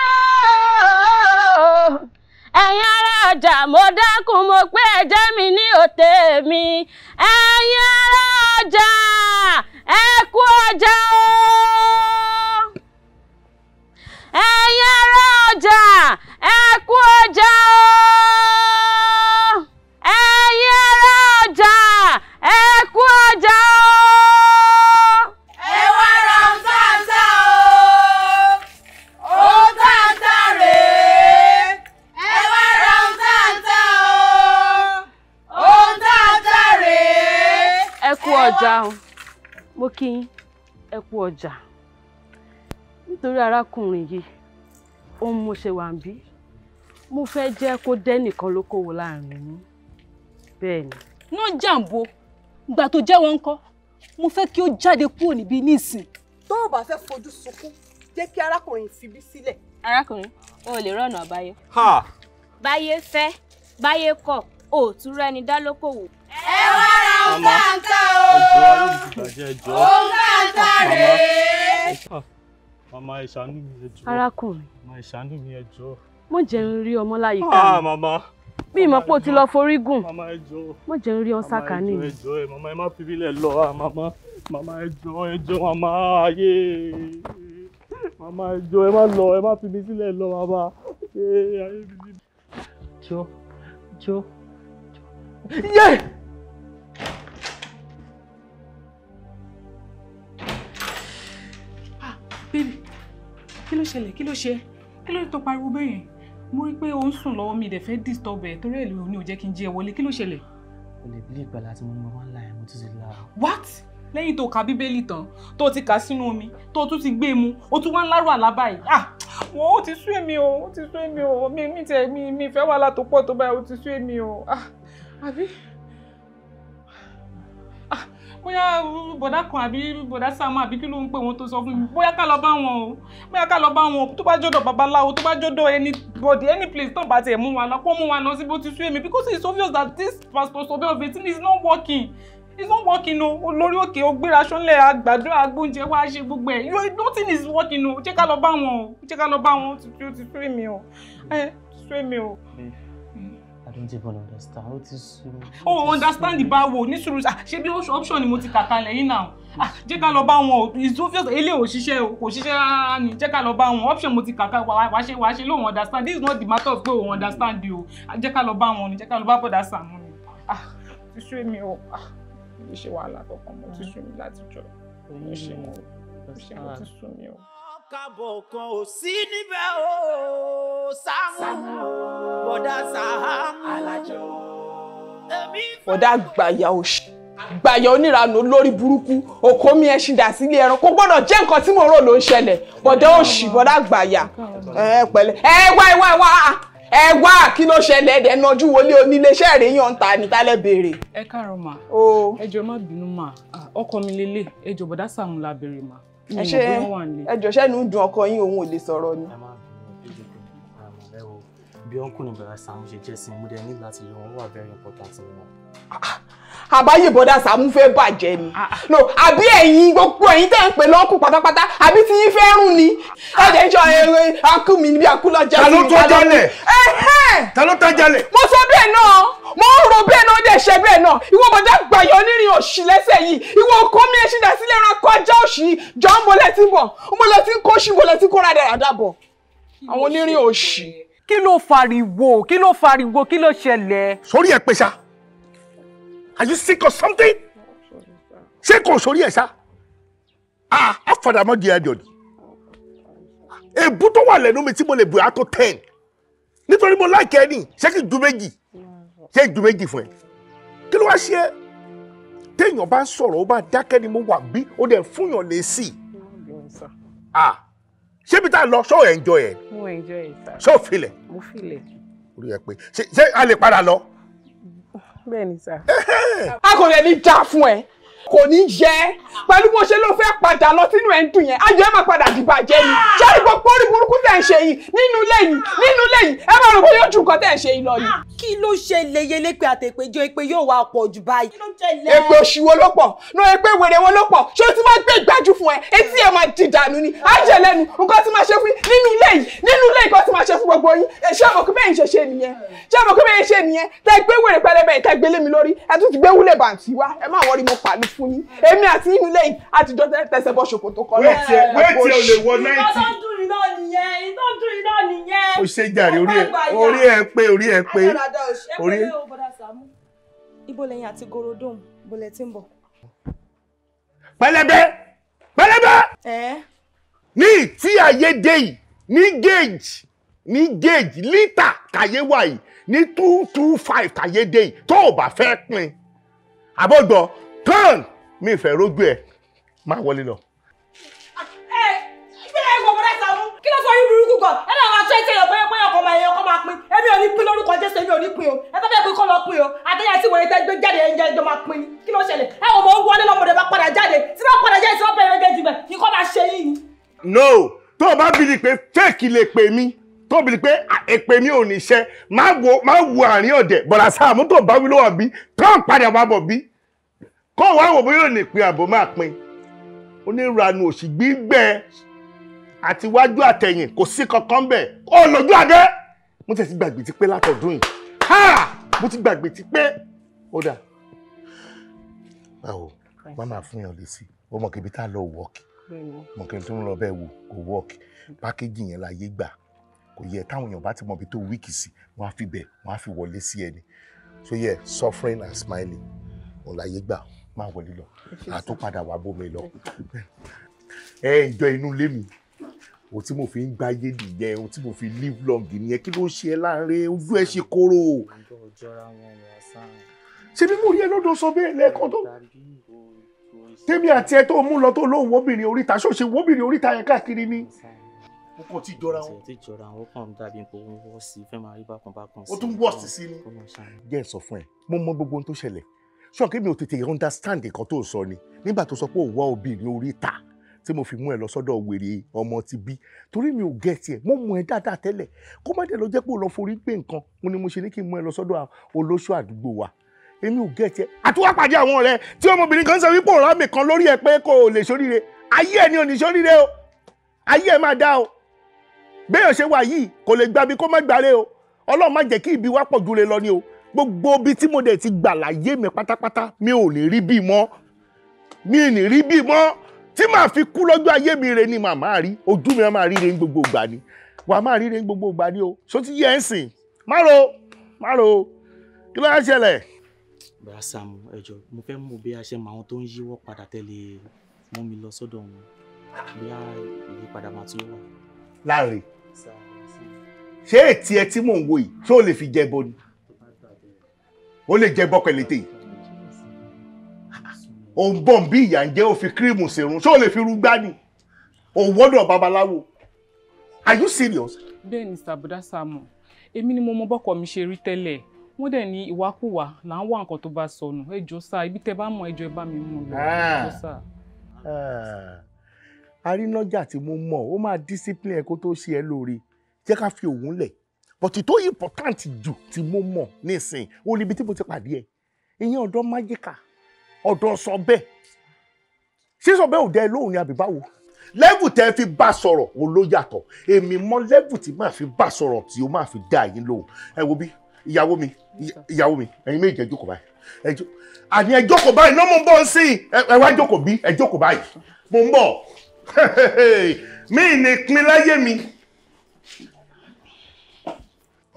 ooo. Ẹ̀yin ará ọjà mo dákun mo pé ẹ̀jẹ̀ mi ní òtè mi. Ẹ̀yin ará ọjà ẹ kú ọjà ooo. Ẹ̀yin ará ọjà ẹ kú ọjà ooo. Ẹ̀yin ará ọjà ẹ kú ọjà ooo. Ẹ wá ra ohun tá à ń tà o. Ohun tá à ń tà rèé. Ẹ wá ra ohun tá à ń tà o. Ohun tá à ń tà rèé. Ẹ kú ọjà o, mo kí yín, ẹ kú ọjà. Nítorí arákùnrin yìí, Ohun mo ṣe wà ń bí, mo fẹ́ jẹ́ kó dẹ́nìkan lókòwò láàrin yín. Bẹ́ẹ̀ ni. Náà jàǹbo, ìgbà tó jẹ́ wọn ńkọ́, mo fẹ́ kí ó jáde kúrò níbí nísìn. Tó o bá fẹ́ fojú sunkún, jẹ́ kí arákùnrin fibí sílẹ̀. Arákùnrin, o ò lè rọ̀nà àbáyọ. Báyé fẹ́, báyé kọ̀, o ò tún rẹ́ni dá lókòwò. Ẹ wá ra ohun tá ń tà o. Ohun tá ń tà rèé. Màmá ẹ ṣàánú mi ẹ jọ̀ọ́. Arákùnrin. Màmá ẹ ṣàánú mi ẹ jọ̀ọ́. Mo jẹ́ ń rí ọmọ láyìíká mi. Màmá. Bí ìmọ̀ pé o ti lọ forí gùn. Màmá ẹ jọ̀ọ́. Mo jẹ́ ń rí ọ sákàní mi. Ẹ jọ̀ọ́ ẹ màmá ẹ má fi mí lẹ̀ lọ màmá. Màmá ẹ jọ̀ọ́ ẹ jọ̀ọ́ màmá ayé. Màmá ẹ jọ̀ọ́ ẹ má lọ ẹ má fi mí sílẹ̀ lọ màmá. Ayé mi. Jọ̀ọ́ jọ̀ọ́. Yé! Ah, baby, kí ló ṣẹlẹ̀? Kí ló ṣe? Kí ló tó pariwo bẹ́ẹ̀ yẹn? Mo rí pé o ń sùn lọ́wọ́ mi dẹ̀ fẹ́ disturb ẹ̀ torí ẹ̀ ló ní ò jẹ́ kí n jí ẹ wọlé. Kí ló ṣẹlẹ̀? O lè bí ìgbàlá tí mo ní mo máa ń la ẹ̀ mo tún ti la. What? Lẹ́yìn tó ka Bíbélì tán, tó ti kà sínú omi, tó tún ti gbé e mu, o tún wá ń lárò àlá báyìí. Ah! Wọ́n ó ti sú èmi o, ó ti sú èmi o, mi tiẹ̀ mi fẹ́ wàhálà tó pọ̀ tó báyìí, ó ti sú èmi o. Ah! Àbí? Ah! Bóyá bọ̀dá kan àbí bọ̀dá Sàámú àbí kí ló ń pè wọ́n tó sọ fún mi, bóyá ká lọ bá wọn o, bóyá ká lọ bá wọn o, tó bá jọ́dọ̀ babaláwo, tó bá jọ́dọ̀ anybody, any place tó bá tiẹ̀ mú wa lọ, kó mú wa lọ sí bó ti sú èmi, because it's obvious that this pastor Sobe of 18 is not working. It's not working o. Olórí òkè o gbéra sọ́nlẹ̀ àgbàdo agbóúnjẹ wá ṣe gbogbo ẹ̀. Nothing is working o. Jẹ́ ká lọ bá wọn o. Jẹ́ ká lọ bá wọn o. Ó ti sú èmi o. Ẹ sú èmi o. I don't even understand. Ó ti sú. O understand báwo ní sùúrù. Ṣé bí option ni mo ti kà kalẹ̀ yìí náà? Jẹ́ ká lọ bá wọn o. It's obvious eléyìí ò ṣiṣẹ́ o. Kò ṣiṣẹ́ rárá ni. Jẹ́ ká lọ bá wọn. Option mo ti kà kalẹ̀ wàá ṣe lóun understand. This is not the matter of pé òun understand o. Jẹ́ ká lọ bá wọn ni. Jẹ́ ká lọ bá bọ̀dá Sàámú ni. Ti sú èmi o. Ṣe wàhálà kankan mo ti sú mi láti jọ mo ṣe mo ti sú mi o. Kábọ̀ kan ò sí níbẹ̀ o, Sàámú, bọ̀dá Sàámú. Bọ̀dá gbàyà òṣì, gbàyà oníranú lórí burúkú, òkò mi ẹṣin dà sílé ẹran, kò gbọ́dọ̀ jẹ́ nǹkan tí mo rò ló ń ṣẹlẹ̀. Bọ̀dá òṣì, bọ̀dá gbàyà, ẹ pẹ̀lẹ́, ẹ wá ẹ wá ẹ wá. Ẹ wá kí ló ṣẹlẹ̀ ẹ̀dẹ̀ nájú wọlé oníléeṣẹ́ rẹ̀ yàn ń ta ní tálẹ̀ béèrè. Ẹ káàárọ̀ mà, ẹ jọ̀ọ́ má bínú mà, ọkọ mi lélẹ̀, ẹ jọ̀ọ́ bọ̀dá Sàámú la béèrè mà. Ẹ ṣe ẹ jọ̀ọ́ ṣẹ́nu ń dun ọkọ yín òun ò lè sọ̀rọ̀ ni. Ẹ wo bí ọ̀nkù ni bọ̀dá Sàámú ṣe jẹ́ sí mi, mo dẹ̀ ní láti lọ, wọ́n wà very important ni wọn. Àbáyé bọ̀dá Sàámú fẹ́ bàjẹ́ ni. No, àbí ẹ̀yin gbogbo ẹ̀yin tẹ́ ń pè lọ́kù pátápátá, àbí tí yín fẹ́ rún ni. Ẹ̀jẹ̀ ń sọ ẹ̀rọ akú mi níbi akú lọ́jà sí mi. Ta ló tó jalè? Ta ló tó jalè? Mo sọ bẹ́ẹ̀ náà, mo ń ro bẹ́ẹ̀ náà, ó dẹ̀ ṣe bẹ́ẹ̀ náà. Ìwọ bọ̀dá gbàyọ̀ onírìn òṣì lẹ́sẹ̀ yìí. Ìwọ ọkọ mi ẹṣin dà sílẹ̀ ẹran kọjá òṣì. Jọ ń bolẹ̀ tí ń bọ̀, ń bolẹ̀ tí ń kó ṣì ń bolẹ̀ tí ń kó rádaràdà bọ̀. Àwọn onírìn òṣì. Kí ló fariwo? Kí ló fariwo? Kí ló ṣẹlẹ̀? Sórí ẹ̀ pé ṣá. Are you sick or something? Ṣé kò sórí ẹ̀ ṣá? Ah, àfàdàmọ́ di ẹ̀dọ̀ ni. Èbú tó wà lẹ́nu mi tí mo lè bù á tó 10. Nítorí mo láìkẹ́ ẹ ní, ṣé kí n ju méjì? Ṣé n ju méjì fún ẹ? Kí ló wá ṣe ẹ́? Téèyàn bá ń sọ̀rọ̀, ó bá dákẹ́ ni mo wà bí, ó dẹ̀ fúnyàn lè sí. Ah, ṣé bí tá a lọ, ṣó enjoy ẹ̀? Mo enjoy it, sir. Ṣó filẹ̀? Mo filẹ̀. Orí ẹ pé, ṣé a lè padà lọ? Bẹ́ẹ̀ni sá. A kò lè ní já fún ẹ, kò ní yẹ pẹ̀lú bó ṣe ló fẹ́ padà lọ sínú ẹ̀ ń dùn yẹn, ayọ̀ ẹ̀ máa padà dìbàjẹ́ ni. Ṣé gbogbo orí burúkú tẹ̀ ń ṣe yìí nínú ilé yìí, nínú ilé yìí, ẹ máa rò bóyá ojú nǹkan tẹ̀ ń ṣe yìí lọ ni. Kí ló ṣe leyele pé àtẹ̀pẹ́jọ èpè yóò wá pọ̀ jù báyìí? Èpè òṣì wo ló pọ̀? Nú èpè wèrè wo ló pọ̀? Ṣé o ti máa gbé ìgbájú fún ẹ? Etí ẹ máa di dànù ni. Á jẹ lẹ́nu, nǹkan tí máa ṣe fún nínú ilé yìí, nínú ilé nǹkan tí máa ṣe fún gbogbo yín. Ṣé o mọ̀ pé bẹ́ẹ̀ ń ṣe ṣe nìyẹn? Ṣé o mọ̀ pé bẹ́ẹ̀ ń ṣe nìyẹn? Tẹ gbé wèrè pẹlẹbẹ tẹ gbé lé mi lórí, ẹ tún ti gbé wúlẹ̀ bàǹtí wá, ẹ má wọrí mo pàlú fún yín. Èmi àti inú ilé yìí àtijọ́ tẹsẹ̀ bọ́ ṣòkòtò kan náà. Wéètì ò lè wọ 90. Ìtọ́ dùn iná nìyẹn, ìtọ́ dùn iná nìyẹn. Ó ṣe jàre orí ẹ pé orí ẹ pé orí. Ibo lẹ́yìn àti Gorodom, ibo lẹ ti ń bọ̀. Pẹlẹbẹ pẹlẹbẹ. Ní tí ayé dé yìí ní gauge lítà kàyé wà yìí ní 225 kàyé dé yìí tó o bá fẹ́ pín àbọ̀gbọ̀ tán mi fẹ́ rójú ẹ̀ máa wọlé lọ. Ẹ gbé ẹ wọ bọ́dá Sàámú, kí ló fọ orí burúkú gan? Ẹ náà máa Ṣé tí èèyàn pé ọkọ̀ máa èèyàn kọ́ máa pín? Èmi ò ní pín lórúkọ Jésù, èmi ò ní pín o. Ẹ fẹ́ fẹ́ pín kọ́ lọ pín o. Àtẹ̀yà tí wòye tẹ́ gbé jáde ẹ̀jẹ̀ ẹjọ́ máa pín ni. Kí ló ṣẹlẹ̀? Ẹ wò mo ń wọlé lọ́mọdé bá padà jáde. Tí bá padà jáde tí wọ́n bẹ̀rẹ̀ méjèèjì bẹ̀, kí kọ́ máa ṣe yín ni. No, tó o bá bìlì pé fake lè pè mí, tó o bìlì pé èpè mi ò ní ṣe, má wo àárín ọ̀dẹ̀ bọ̀dà Sàámú tó bá wí ló wà bí, tó ń padà wá bọ̀ bí. Kó o wá wò bóyá ò ní pin àbò máa pin. Onírànù òṣì gbígbẹ àti wájú àtẹ̀yìn kò sí kankan bẹ̀. Ó lójú adé. Mo ti gbàgbé ti pé látọ̀dún yìí. Ha! Mo ti gbàgbé ti pé. Ó dà. Báwo, má máa fún yàn lésì. Ó mọ̀ kébi tá a lọ wọ́ọ̀kì. Mọ̀ kí n tó ń lọ bẹ́ẹ̀ wò kò wọ́ọ̀kì. Pákéjì yẹn láyé gbà. Kò yẹ táwọn èèyàn bá ti mọ ibi tó wíìkì sí, wọ́n á fi bẹ̀, wọ́n á fi wọlé sí ẹni. So yeah, suffering and smiling. Òun láyé gbà, má wọlé lọ. Àtúpadà wà bómi lọ. Ẹ ìjọ inú ilé mi. Ohun tí mo fi ń gbáyé nìyẹn, ohun tí mo fi live long nìyẹn. Kí ló ń ṣe ẹ láàrin? Ojú ẹ ṣe kóró. Ṣé bí mo rí ẹ lọ́dọ̀ sọ bẹ́ẹ̀ lẹ́ẹ̀kan tó? Tèmi àti ẹ tó mú lọ tó lóun wóbìnrin oríta, ṣó ṣe wóbìnrin oríta yẹn káàkiri ni? Ó kàn ti jọra wọn. Ti jọra wọn, ó kàn dàbí pé ó ń wọ́ sí, fẹ́ máa rí bákan bákan sí. Ó tún wọ́ọ̀sì sí ni. Jẹ́ ẹ sọ fún ẹ, mo mọ gbogbo ohun tó ṣẹlẹ̀. Ṣọ́ọ̀kì mi ò tètè understand nǹkan tó sọ ni. Nígbà tó sọ pé òun wá obìnrin oríta tí mo fi mú ẹ lọ sọ́dọ̀ wèrè ọmọ ti bí, torí mi ò gẹ̀ẹ́tì ẹ̀, mo mú ẹ dáadáa tẹ́lẹ̀. Kó má dẹ̀ lọ jẹ́ pé ó lọ forí gbé nǹkan, mo ní mo ṣe ní kí n mú ẹ lọ sọ́dọ̀ olóṣù àdúgbò wa. Èmi ò gẹ̀ẹ́tì ẹ̀. Àtúwá pàdé àwọn ọ̀rẹ́ tí ọmọbìnrin kan sọ wípé òun rámì kan lórí ẹ pé kò lè ṣoríire. Ayé ẹ ni ò ní ṣoríire o. Ayé ẹ máa dá o. Béèyàn ṣe wà yìí kò lè gbabi kó má gbáre o. Ọlọ́run má jẹ́ kí ibi wá pọ̀ jù lè lọ ni o. Gbogbo ibi tí mo dẹ̀ ti gbà láyé mi pátápátá mi ò ní rí bí mọ́. Mi ò ní rí bí mọ́. Tí màá fi kú lọ́jọ́ ayé mi re ni màá máa rí. Ojú mi á máa ríre ní gbogbo ìgbà ni. Wà á máa ríre ní gbogbo ìgbà ni o. Ṣó ti yẹ ẹ́ sìn? Má ro, má ro. Kí ló ń ṣẹlẹ̀? Bọ̀dá Sàámú, ẹ jọ̀ọ́, mo fẹ́ mọ̀ bí a ṣe mọ àwọn tó ń yíwọ́ padà tẹ́lẹ̀ mú mi lọ sọ́dọ̀ wọn. Bí a ìyípadà máa tún wà. Láre, ṣé ètí ẹ tí mò ń wo yìí, ṣé o lè fi jẹ bọ ni? O lè jẹ bọ pẹ̀lẹ́tẹ̀ yìí. Òun bọ̀ bí ìyà ń jẹ́ ó fi kírìmù sèrun, ṣé o lè fi rúgbá ni? Òun wọ́dọ̀ babaláwo. Are you serious? Bẹ́ẹ̀ ni Bọ̀dá Sàámú, èmi ni mo mọ bọ́kọ mi ṣe rí tẹ́lẹ̀. Wọ́n dẹ̀ ní ìwákùwà là ń wá nǹkan tó bá sọnù. Ẹ jọ̀ọ́ sá, ibi tẹ́ bá mọ̀ ẹ jọ̀ọ́ ẹ bá mi mú lọ. Ẹ jọ̀ọ́ sá. Arínájà tí mo mọ̀, ó máa discipline ẹ kó tó ṣe ẹ lóore. Jẹ́ ká fi òun lẹ̀. But tó important jù tí mo mọ̀ nísìn, ó níbi tí mo ti pàdé ẹ. Ìyẹn ọ̀dọ́ májíkà, ọ̀dọ́ sọ bẹ́ẹ̀. Ṣé sọ bẹ́ẹ̀ ò dẹ́ lóhùn ni àbí báwo? Level tẹ́ fi bá sọ̀rọ̀ òun ló yàtọ̀. Èmi mọ level tí màá fi bá sọ̀rọ̀ tí ó máa fi dá yín lóhùn. Ẹ wo bí ìyàwó mi, ìyàwó mi, ẹ̀yin méjì ẹ jókòó báyìí. Ẹ jókòó. Àní ẹ jókòó báyìí, náà mo ń bọ̀ sí i. Ẹ wá jókòó bí, ẹ jókòó báyìí. Mo ń bọ̀. Mi ní pin láyé mi.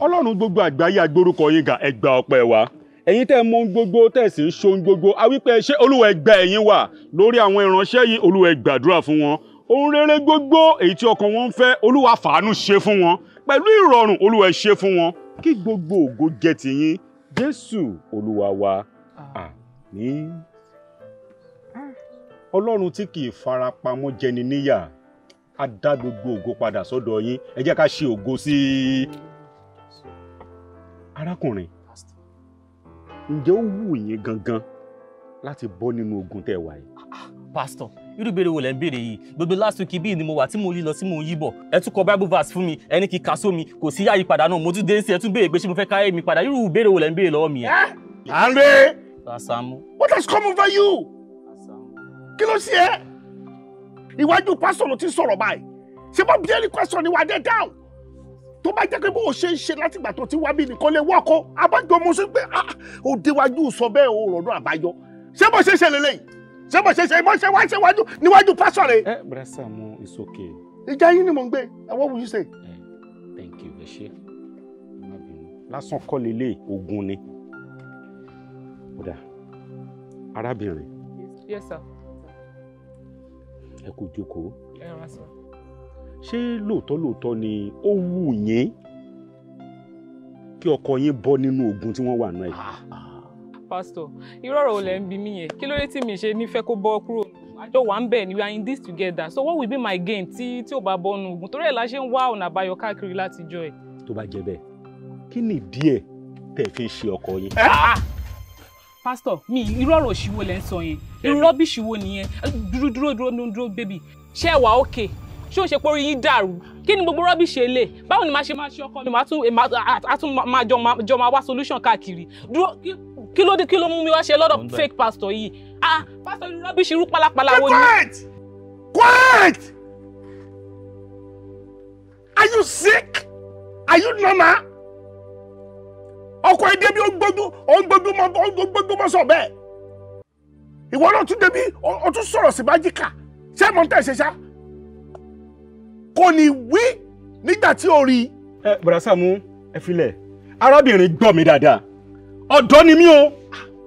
Ọlọ́run gbogbo àgbáyé agbórúkọ yín ga, ẹ gba ọpẹ́ wa. Ẹ̀yin tẹ́ mọ̀ ohun gbogbo, tẹ́ sì ń ṣe ohun gbogbo, a wí pé ṣé Olúwa ẹ gba ẹ̀yin wà lórí àwọn ìránṣẹ́ yìí, Olúwa ẹ gbàdúrà fún wọn. Ohun rere gbogbo èyí tí ọkàn wọn ń fẹ́, Olúwa fàánú ṣe fún wọn. Pẹ̀lú ìrọ̀rùn, Olúwa ẹ ṣe fún wọn. Kí gbogbo ògo jẹ́ tiyín. Jésù Olúwa wa. Àmín. Ọlọ́run tí kì í farapamọ́ jẹni níyà, á dá gbogbo ògo padà sọ́dọ̀ yín. Ẹ jẹ́ ká ṣe ògo sí i. Arákùnrin, ǹjẹ́ ó wù yín gangan láti bọ́ nínú ogun tẹ́ wà yìí? Pastor, irú ìbéèrè wo lẹ ń béèrè yìí? Gbogbo last week bíi ni mo wà tí mo yí lọ tí mo yí bọ̀. Ẹ tún kọ Bible verse fún mi, ẹni kì í kà sómi, kò sí àyípadà náà. Mo tún dé sí ẹ tún béèrè pé ṣé mo fẹ́ káyé mi padà. Irú ìbéèrè wo lẹ ń béèrè lọ́wọ́ mi yẹn? Andre! Sàámú. What has come over you? Kí ló ṣe ẹ́? Iwájú pásítọ̀ ló ti sọ̀rọ̀ báyìí. Ṣé bá bí ẹni question ni wà á dé down? Tó bá jẹ́ pé bó o ṣe ń ṣe látìgbà tó ti wá bí nìkan lè wọ́kọ́, abájọ mo ṣe pé ó déwájú sọ bẹ́ẹ̀ o rọ̀nà àbáyọ. Ṣé bó ṣe ṣe lélẹ́yìí? Ṣé bó ṣe ṣe bó ṣe wá ṣe wájú níwájú pásítọ̀ rẹ̀? Ẹ Bọ̀dá Sàámú, it's okay. Ìjà yín ni mò ń gbé. What will you say? Thank you, ẹ ṣé. Ẹ má bínú. Lásán kọ́ lélẹ̀ ogun ni. Bọ̀dá, arábìnrin. Yes, sir. Ẹ kú jókòó. Ẹ rà sir. Ṣé lóòótọ́ lóòótọ́ ni ó wù yín kí ọkọ yín bọ́ nínú ogun tí wọ́n wà náà yìí? Pastor, irú ọ̀rọ̀ wo lẹ ń bi mí yẹn? Kí ló dé tí mi ṣe nífẹ̀ẹ́ kó bọ́ kúrò? Àjọ wà ń bẹ̀ ni, we are in this together. So what will be my gain tí ò bá bọ́nu ogun? Torí ẹ̀ la ṣe ń wá ọ̀nà àbáyọ káàkiri látijọ́ ẹ̀. Tó bá jẹ́ bẹ́ẹ̀, kí ni díẹ̀ tẹ́ fi ń ṣe ọkọ yín? Pastor, mi irú ọ̀rọ̀ òṣìwò lẹ́ ń sọ yẹn. Irú rọ́bìṣì wo nìyẹn? Dúró dúró dúró dúró baby. Ṣé ẹ wà okay? Ṣé o ṣe pé orí yín dàrú? Kí ni gbogbo rọ́bìṣì èlé? Báwo ni màá ṣe máa ṣe ọkọ mi? Màá tún máa jọ máa wá solution káàkiri. Dúró, kí ló dé, kí ló mú mi wá ṣe lọ́dọ̀ fake pastor yìí? Ah, pastor, irú rọ́bìṣì irú pálapàla wo ni? Quiet! Quiet! Are you sick? Are you normal? Ọkọ ẹ débi ó gbójú mọ́ sọ bẹ́ẹ̀. Ìwọ náà tún débi ó tún sọ̀rọ̀ sí májíkà. Ṣé mo ń tẹ̀ ṣe ṣá? Kò ní wí nígbà tí ó rí. Ẹ bọ̀dá Sàámú, ẹ filẹ̀. Arábìnrin gbọ́ mi dáadáa. Ọ̀dọ́ ni mí o,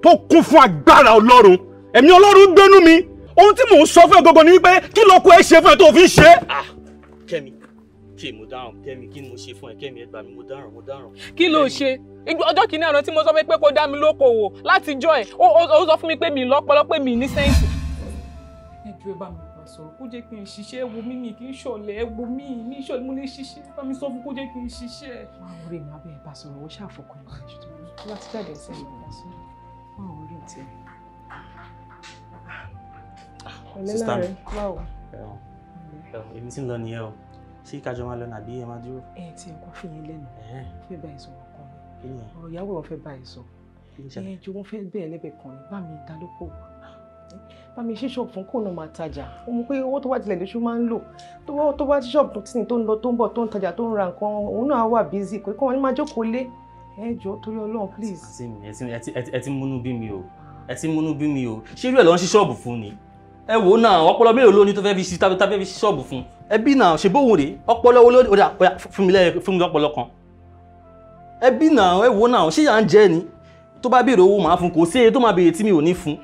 tó kún fún agbára Ọlọ́run. Ẹ̀mí Ọlọ́run gbénú mi. Ohun tí mò ń sọ fún ẹ gangan ni wípé kí lọkọ ẹ ṣe fún ẹ tó fi ń ṣe. Kẹ́mi, kí mo dáràn. Kẹ́mi, kí ni mo ṣe fún ẹ? Kẹ́mi, ẹ gbà mí, mo dáràn, mo dáràn. Kí ló ṣe? Ọjọ́ kìíní àná tí mo sọ pé kó dá mi lókòwò látijọ́ ẹ̀, ó sọ fún mi pé mi lọ́pọlọ, pé mi ní sẹ́ǹsì. Ẹ jọ̀ọ́ ẹ bá mi bá sọ̀rọ̀ kó jẹ́ kí n ṣiṣẹ́. Ẹ wo mí, mi kì í ṣọ̀lẹ. Ẹ wo mí, mi ṣọ̀lẹ, mo lè ṣiṣẹ́. Bá mi sọ fún kó jẹ́ kí n ṣiṣẹ́. Máa ń rí mi abẹ́ ẹ̀ bá sọ̀rọ̀, ó ṣàfọkàn ìbàlẹ̀ ṣùgbọ́n láti jáde ẹsẹ̀ ìlú bá sọ̀rọ̀. Máa ń rí tiẹ̀. Sister mi, èmi tí ń lọ nìyẹn o. Ṣé kájọ máa lọ nàbí ẹ máa dúró? Ẹ tí ẹ kọ́ fi yín lẹ́nu, fẹ́ bá ẹ sọ̀rọ̀ kan ni. Ọ̀rọ̀ ìyàwó wọn fẹ́ bá ẹ sọ. Ẹ jọ, wọn fẹ́ bẹ́ẹ̀ lẹ́bẹ̀ẹ́ kan ni. Bá mi dá lóko, bá mi ṣí ṣọ́ọ̀bù fún kó náà máa tajà. Ó mú pé owó tó wá tilẹ̀ lóṣù máa ń lò. Tó bá ṣí ṣọ́ọ̀bù tó ń lọ tó ń bọ̀ tó ń tajà tó ń ra nǹkan, òun náà wà bízì kò kọ́ wọn ní máa jókòó lé. Ẹ jọ, torí Ọlọ́run, please. Àǹtí mi, ẹ ti múnú bí mi o. Ẹ ti múnú bí mi o. Ṣé irú ẹ̀ ló ń ṣí ṣọ́ọ̀bù fún ni? Ẹ wò ó náà, ọpọlọ mélòó ló ní tó fẹ́ fi ṣí tá fẹ́ fi ṣí ṣọ́ọ̀bù fún? Ẹbí náà ṣe bóun rèé, ọpọlọ wo ló ní? Ó dà, fún mi lọ́pọlọ kan. Ẹbí náà, ẹ wò ó náà, ṣé yà ń jẹ́ ni? Tó bá béèrè owó màá fún, kò sí èyí tó máa béèrè tí mi ò ní fún.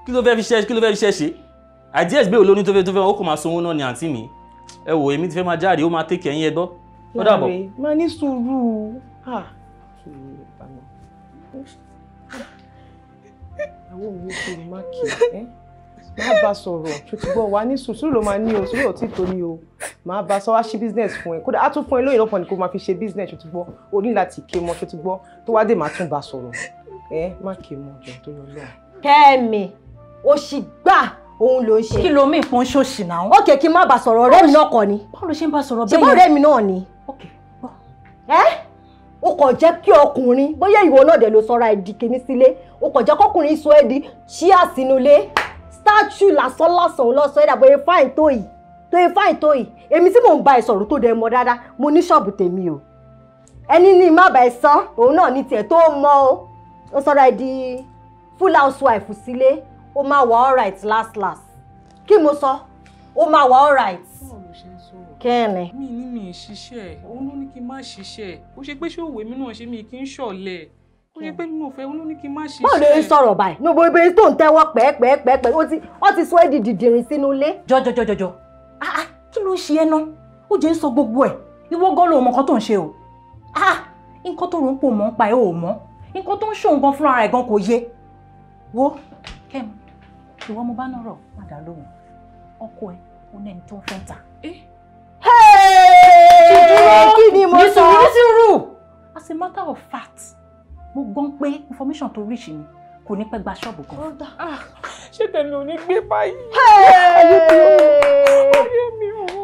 Kí ló fẹ́ fi ṣe, kí ló fẹ́ fi ṣe ṣe? Ideas bẹ́ẹ̀ ló ní tó fẹ́ ó kò máa sanwó náà ni àǹtí mi. Ẹ wò, èmi ti fẹ́ máa jáde, ó máa tẹ́kẹ̀ ẹ̀yìn ẹgbọ́. Ó dàbọ̀. Máa ní sùúrù. Àwọn òun ní sùúrù má kì í. Má bá sọ̀rọ̀, ṣùtúbọ̀ wà ní sùúrù ló máa ní o, sùúrù ò tí tó ní o. Má bá sọ wá ṣí business fún ẹ. Kódà á tún fún ẹ lóyìn lọ́pọ̀ ni kó máa fi ṣe business, ṣùtúbọ̀. O ní láti ké mọ́, ṣùtúbọ̀. Tó wá dé màá tún bá sọ̀rọ̀. Ẹ má ké mọ́ jọ tó yọ lọ́wọ́. Kẹ́mi, òṣì gbà òun ló ń ṣe. Kí ló mí ìpọ́n ṣòṣì náà? Ókè, kí n má bá sọ̀rọ̀, ọ̀rẹ́ mi náà kọ́ ni. Báwo ló ṣe ń bá sọ̀rọ̀ bẹ́ẹ̀ yẹn? Ṣé bá ọ̀rẹ́ mi náà ni? Ẹ́ o kò jẹ́ kí ọkùnrin, bóyá ìwọ náà dẹ̀ ló sọra ẹ̀ di kíní sílé, o kò jẹ́ kọkùnrin sọ ẹ́ di ṣíà sínú ilé. Statue lásán lásán lọ sọ ẹ́ dà bóyá fáìn tó yìí, tó yẹ fáìn tó yìí. Èmi tí mò ń bá ẹ sọ̀rọ̀ tó dẹ̀ mọ́ dáadáa, mo ní ṣọ́ọ̀bù tèmi o. Ẹni ní má bá ẹ sọ, òun náà ní tiẹ̀ tó mọ́ o. Ó sọra ẹ̀ di full housewife sílé, ó máa wà alright last last. Kí mo sọ? Ó máa wà alright. Kẹ́ni. Mi ní mi ṣiṣẹ́, òun ló ní kí n má ṣiṣẹ́. Kò ṣe pé ṣé òwe mi náà ṣe mi kí n ṣọ̀lẹ. Kò ṣe pé mi ò fẹ́, òun ló ní kí n má ṣiṣẹ́. Báwo ló ń sọ̀rọ̀ báyìí? Ní gbogbo ibi tó ń tẹ́wọ́ pẹ́ẹ́pẹ́ẹ́pẹ́, ó ti sọ ẹ́ di dìdìrín sínú ilé. Jọjọjọjọjọ, kí ló ń ṣe ẹ́ ná? Ó jẹ́ ń sọ gbogbo ẹ̀. Ìwọ gan ló mọ nǹkan tó ń ṣe o. Nǹkan tó rò ń pò mọ́ ń pa ẹ́ ò mọ́. Nǹkan tó ń ṣòun gan fúnra rẹ̀ gan kò yé. Wo, Kẹ́mi, ìwọ mo bá nọ̀rọ̀, má dá lóhùn. Ọkọ ẹ, ó ní ẹni tó ń fẹ́ ta. Kí ni mo sọ? Ní sùúrù. As a matter of fact, mo gbọ́n pé information tó reach mi kò ní pẹ́ gba ṣọ́ọ̀bù gan. Ṣé tèmi ò ní gbé báyìí?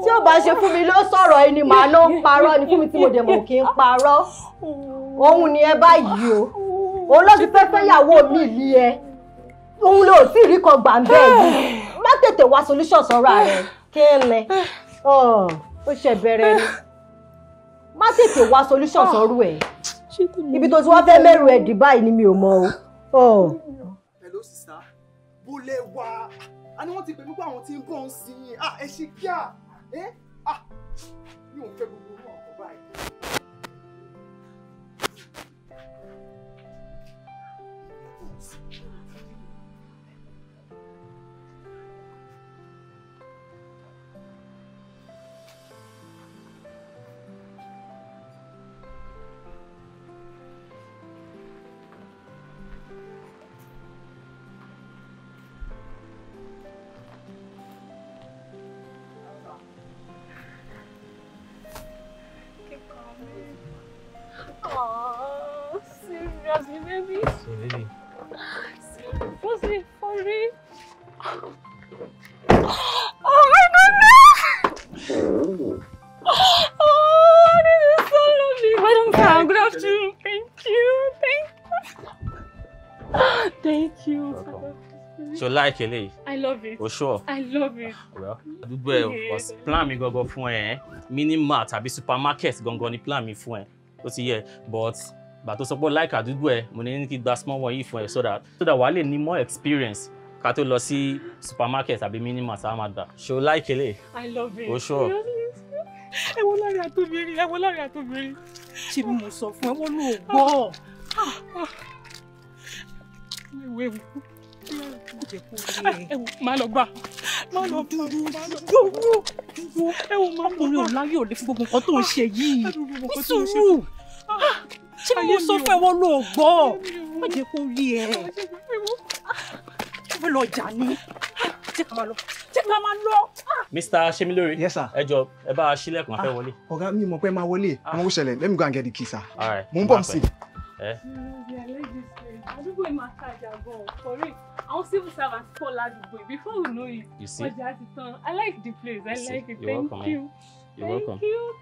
Tí ó bá ṣe fún mi ló sọ̀rọ̀ ẹni màá ló ń parọ́ ni fún mi tí mo dẹ̀ mọ̀ kí n parọ́. Òun ni ẹ báyìí o. Òun ló ti fẹ́ fẹ́yàwó mi lé ẹ. Òun ló sì rí kan gbà ń bẹ́ẹ̀ yìí. Má tètè wá solution sọ́ra rẹ̀. Kí ni? Ó ṣe bẹ̀rẹ̀ ni. Má tètè wá solution sọ́rú ẹ̀. Ibi tó ti wá fẹ́ mẹ́rù ẹ̀ dì báyìí ni mi ò mọ̀ o. Hello sister, bó lẹ wà? A ní wọ́n ti pè mí pé àwọn tí ń bọ̀ ń sìn yín. Ẹ ṣe kíá. Mi ò fẹ́ gbogbo orú ọkọ̀ báyìí. lovely. So baby. Seriously, for real. Oh my goodness! Oh, this is so lovely. Madam Sam, good afternoon. Thank you. Thank you. Thank you. So like eléyìí. I love it. O sure? I love it. Well, àdúgbò ẹ plan mi gangan fún ẹ, mini mart àbí supermarket gangan ni plan mi fún ẹ. Ó ti yẹ, but gbà tó sọ pé like àdúgbò ẹ, mo ní kí gba small one yìí fún ẹ so that wàá lè ní more experience ká tó lọ sí supermarket àbí mini mart á máa gbà. Ṣé o like eléyìí? I love it. O sure? Ẹ wo láàrin àtòbìnrin, ẹ wo láàrin àtòbìnrin. Ṣé bí mo sọ fún ẹ, wọ́n ló gbọ́. Ewu. Ẹ wo, máa lọ gbà. Máa lọ dúró. Dúró. Ẹ wo, ọkùnrin ò láyé ò lè fún gbogbo nǹkan tó ń ṣe yìí. Ní sùúrù. Ṣé bí mo sọ fún ẹ, wọ́n ló gbọ́. Má jẹ́ kó rí ẹ. Ó fẹ́ lọ jà ní. Jẹ́ ká máa lọ. Jẹ́ ká máa lọ. Mr. Shemilori. Yes, sir. Ẹ jọ̀ọ́, ẹ bá a ṣílẹ̀kùn, a fẹ́ wọlé. Ọ̀gá mi mọ̀ pé máa wọlé. Àwọn kò ṣẹlẹ̀, let me go and get the key, sir. All right. Mo ń bọ̀ sí. Àdúgbò yìí máa tajà gan-an, for real. Àwọn civil servants pọ̀ ládùúgbò yìí. Before we know it, ọjà ti tán. I like the place. I like it. Thank you. You're welcome. Thank you.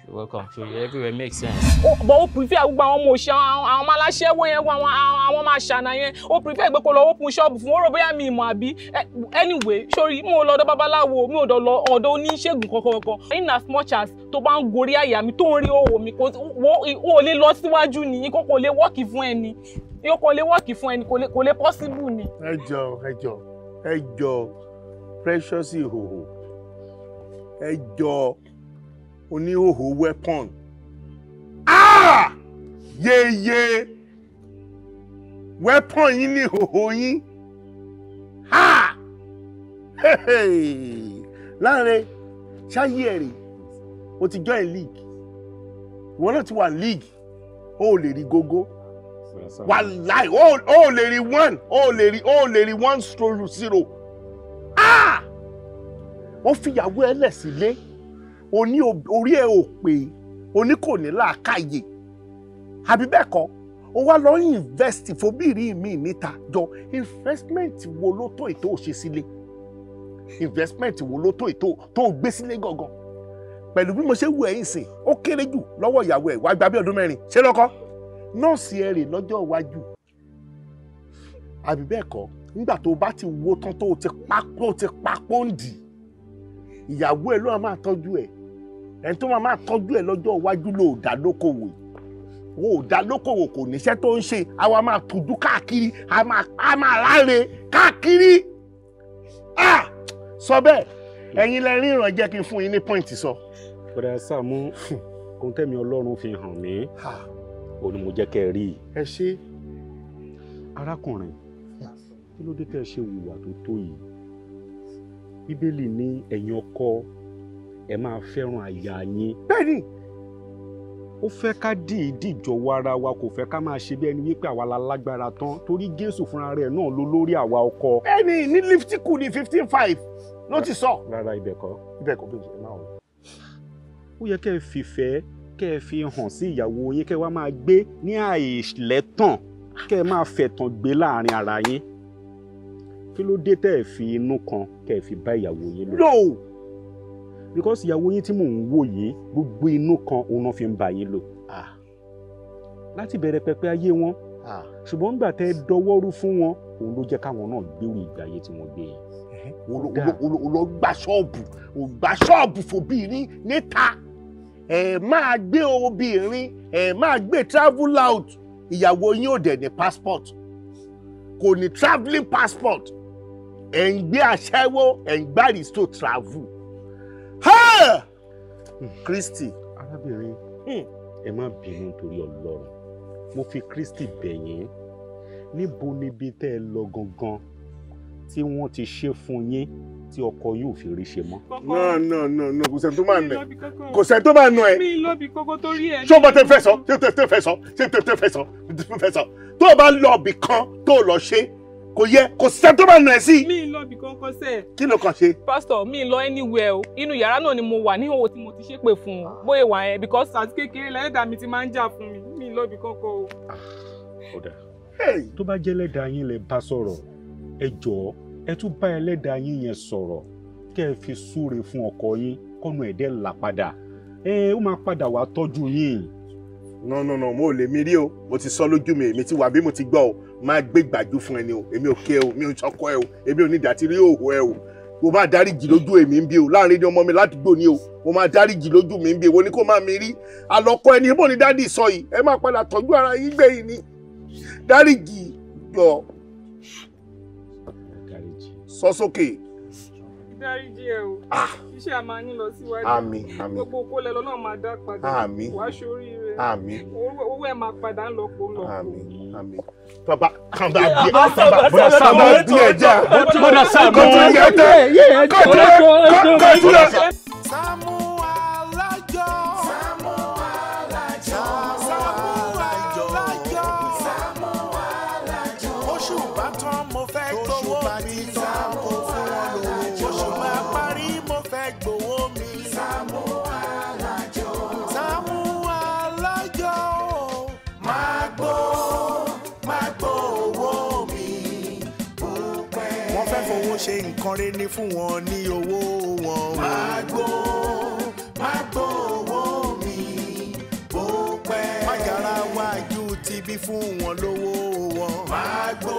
You're welcome. So everywhere makes sense. But ó prefer gbogbo àwọn ọmọ òṣì, àwọn ọmọ aláṣẹ́wó yẹn, àwọn máa ṣànà yẹn. Ó prefer pé kó lọ open shop fún. Ó rò bóyá mi ìmọ̀ àbí. Anyway, sórí mo lọ ọ̀dọ̀ babaláwo, mi ò lọ ọ̀dọ̀ oníṣègùn kankan. In as much as tó bá ń gorí àyà mi, tó ń rí òwò mi, kò lè lọ síwájú ni, kò lè wọ́ọ̀kì fún ẹni. Kò lè wọ́ọ̀kì fún ẹni, kò lè possible ni. Ẹ jọ̀ọ́, ẹ jọ̀ọ́, ẹ jọ̀ọ́, Precious ìhòhò, ẹ jọ̀ọ́, oníhòhò weapon. Ah! Yeye! Weapon yín ní ìhòhò yín. Ha! Láàrin, ṣáyé ẹ̀rì, o ti join league. Ìwọ náà ti wà league, o ò lè rí gógó. Wàláì, o lè rí one, o lè rí 1-0. Ah! Wọ́n fìyàwó ẹ lẹ̀ sílé, o ní orí ẹ ò pé, o ní kò ní làákàyè. Àbí bẹ́ẹ̀ kọ́, o wá lọ invest fóbìnrin mi níta jọ. Investment wo ló tó ètò òṣè sílé? Investment wo ló tó ètò tó gbé sílé gangan? Pẹ̀lú bí mo ṣe wù ẹ̀yìn sìn, ó kéré jù lọ́wọ́ ìyàwó ẹ̀, wàá gba bí ọdún 4. Ṣé lọ́kọ́? Nọ́ọ̀sì ẹ rè lọ́jọ́ iwájú. Àbí bẹ́ẹ̀ kọ́, nígbà tó bá ti wo tán tó ti pa pọ́ǹdì, ìyàwó ẹ ló máa tọ́jú ẹ. Ẹni tó máa tọ́jú ẹ lọ́jọ́ iwájú ló dá lókòwò. Ó dá lókòwò, kò níṣẹ́ tó ń ṣe, àwa máa tọ́jú káàkiri, a máa ráre káàkiri. Sọ bẹ́ẹ̀, ẹ̀yin lẹ ríran, jẹ́ kí n fún yín ní pọ́ìntì sọ. Bọ́dà Sàámú, ohun tẹ́mi Ọlọ́run fi hàn mí, òun ni mo jẹ́ kẹ́ ẹ rí i. Ẹ ṣé. Arákùnrin, kí ló dé tẹ́ ẹ ṣe hùwà tó tó yìí? Bíbélì ní ẹ̀yin ọkọ ẹ máa fẹ́ràn aya yín. Bẹ́ẹ̀ni. Ó fẹ́ ká dìídì jọ̀wọ́ ara wa, kò fẹ́ ká máa ṣe bí ẹni wípé àwa la lágbára tán, torí Jésù fúnra rẹ̀ náà ló lórí àwa ọkọ. Bẹ́ẹ̀ni, ní Lífítíkù ní 15:5 ló ti sọ. Rárá, ibẹ̀ kọ́. Ibẹ̀ kọ́, bẹ́ẹ̀ máa wọ̀. Ó yẹ kẹ́ ẹ fìfẹ́ kẹ́ ẹ fi hàn sí ìyàwó yín, kẹ́ ẹ wá máa gbé ní àìlẹ́tàn, kẹ́ ẹ máa fẹ̀tàn gbé láàrin ara yín. Kí ló dé tẹ́ ẹ fi inú kan kẹ́ ẹ fi bá ìyàwó yín lò? No! Because ìyàwó yín tí mò ń wò yìí, gbogbo inú kan òun náà fi ń bá yín lò. Láti bẹ̀rẹ̀ pẹpẹ ayé wọn, ṣùgbọ́n nígbà tẹ́ ẹ dọwọ́rú fún wọn, òun ló jẹ́ káwọn náà gbérù ìgbé ayé tí wọ́n gbé yẹn. O lọ gba ṣọ́ọ̀bù, o gba ṣọ́ọ̀bù fòbìnrin níta. Ẹ máa gbé obìnrin, ẹ máa gbé travel out. Ìyàwó yín ò dẹ̀ ní passport, kò ní travelling passport. Ẹ ń gbé aṣẹ́wó, ẹ ń gbá risto travel. Ha! Kristi. Arábìnrin, ẹ má bínú nítorí Ọlọ́run. Mo fi Kristi bẹ̀ yín. Níbo níbi tẹ́ ẹ lọ gangan tí wọ́n ti ṣe fún yín tí ọkọ yóò fi rí ṣe mọ́? No, no, no, no, kò sẹ́ni tó máa nà ẹ́. Kò sẹ́ni tó máa nà ẹ́. Mi lọ bí kókó tó rí ẹ. Ṣé o bá tẹ fẹ́ sọ? Ṣé o tẹ fẹ́ sọ? Ṣé o tẹ fẹ́ sọ? Fẹ́ sọ? Tó o bá lọ ibì kan tó o lọ ṣe, kò yẹ, kò sẹ́ni tó máa nà ẹ́ sí. Mi lọ bí kókó sẹ́ẹ̀. Kí ló kàn ṣe? Pásítọ̀, mi lọ anywhere o. Inú yàrá náà ni mo wà ní ìhòòhò tí mo ti ṣépè fún un. Bóyá wà yẹn because àti kékeré lẹ́dàá mi ti máa ń jà fún mi. Mi lọ bí kókó o. Ó dáa. Tó bá jẹ́ ẹlẹ́dàá yín lẹ bá sọ̀rọ̀, ẹ jọ̀ọ́ ẹ tún bá ẹlẹ́dàá yín yẹn sọ̀rọ̀ kẹ́ ẹ fi súre fún ọkọ yín kọ́nà ẹ̀dẹ́ là padà. Ẹ ó máa padà wá tọ́jú yín. No no no, mo ò lè mi rí o, mo ti sọ lójú mi, èmi ti wà bí mo ti gbọ́ o, máa gbé gbàjú fún ẹni o, èmi ò kí ẹ o, mi ò sọkọ ẹ o, èmi ò ní ìdá tí rí òhò ẹ o. Mo máa dáríjì lójú èmi ń bí o, láàrin ní ọmọ mi ládùúgbò ni o, mo máa dáríjì lójú mi ń bí, èwo ni kó máa mi rí. Àlọ́kọ ẹni ibo ni dádì sọ yìí, ẹ máa padà tọ́jú ara yín gbẹ̀yìn ni. Dáríjì jọ. Sọ sókè. Dáríjì ẹ o, iṣẹ́ a máa ní lọ síwájú. Àmín, àmín. Gbogbo okó lẹ lọ́nà máa dá padà. Àmín. Wàá ṣoríire. Àmín. Owó ẹ máa padà ń lọ́pọ̀ ń lọ́pọ̀. Àmín, àmín. Tọ́ba kan bá bí ẹ tọ́ba bí ẹ jẹ́ Bọ́dà Sàámú. Kò tún yẹ tẹ́ kò tún kò tún yẹ. Sàámú Alájọ. Sàámú Alájọ. Sàámú Alájọ. Sàámú Alájọ. Oṣù bá tán mo fẹ́ gbowó mi. Sàámú fún wọn lówó. Oṣù bá parí mo fẹ́ gbowó mi. Sàámú Alájọ. Sàámú Alájọ. Máa gbó máa gbó owó mi. Wọ́n fẹ́ fowó ṣe nǹkan rere ní fún wọn ní owó wọn. Máa gbó owó mi bó pẹ́. Májàra wájú ti bí fún wọn lówó wọn. Máa gbó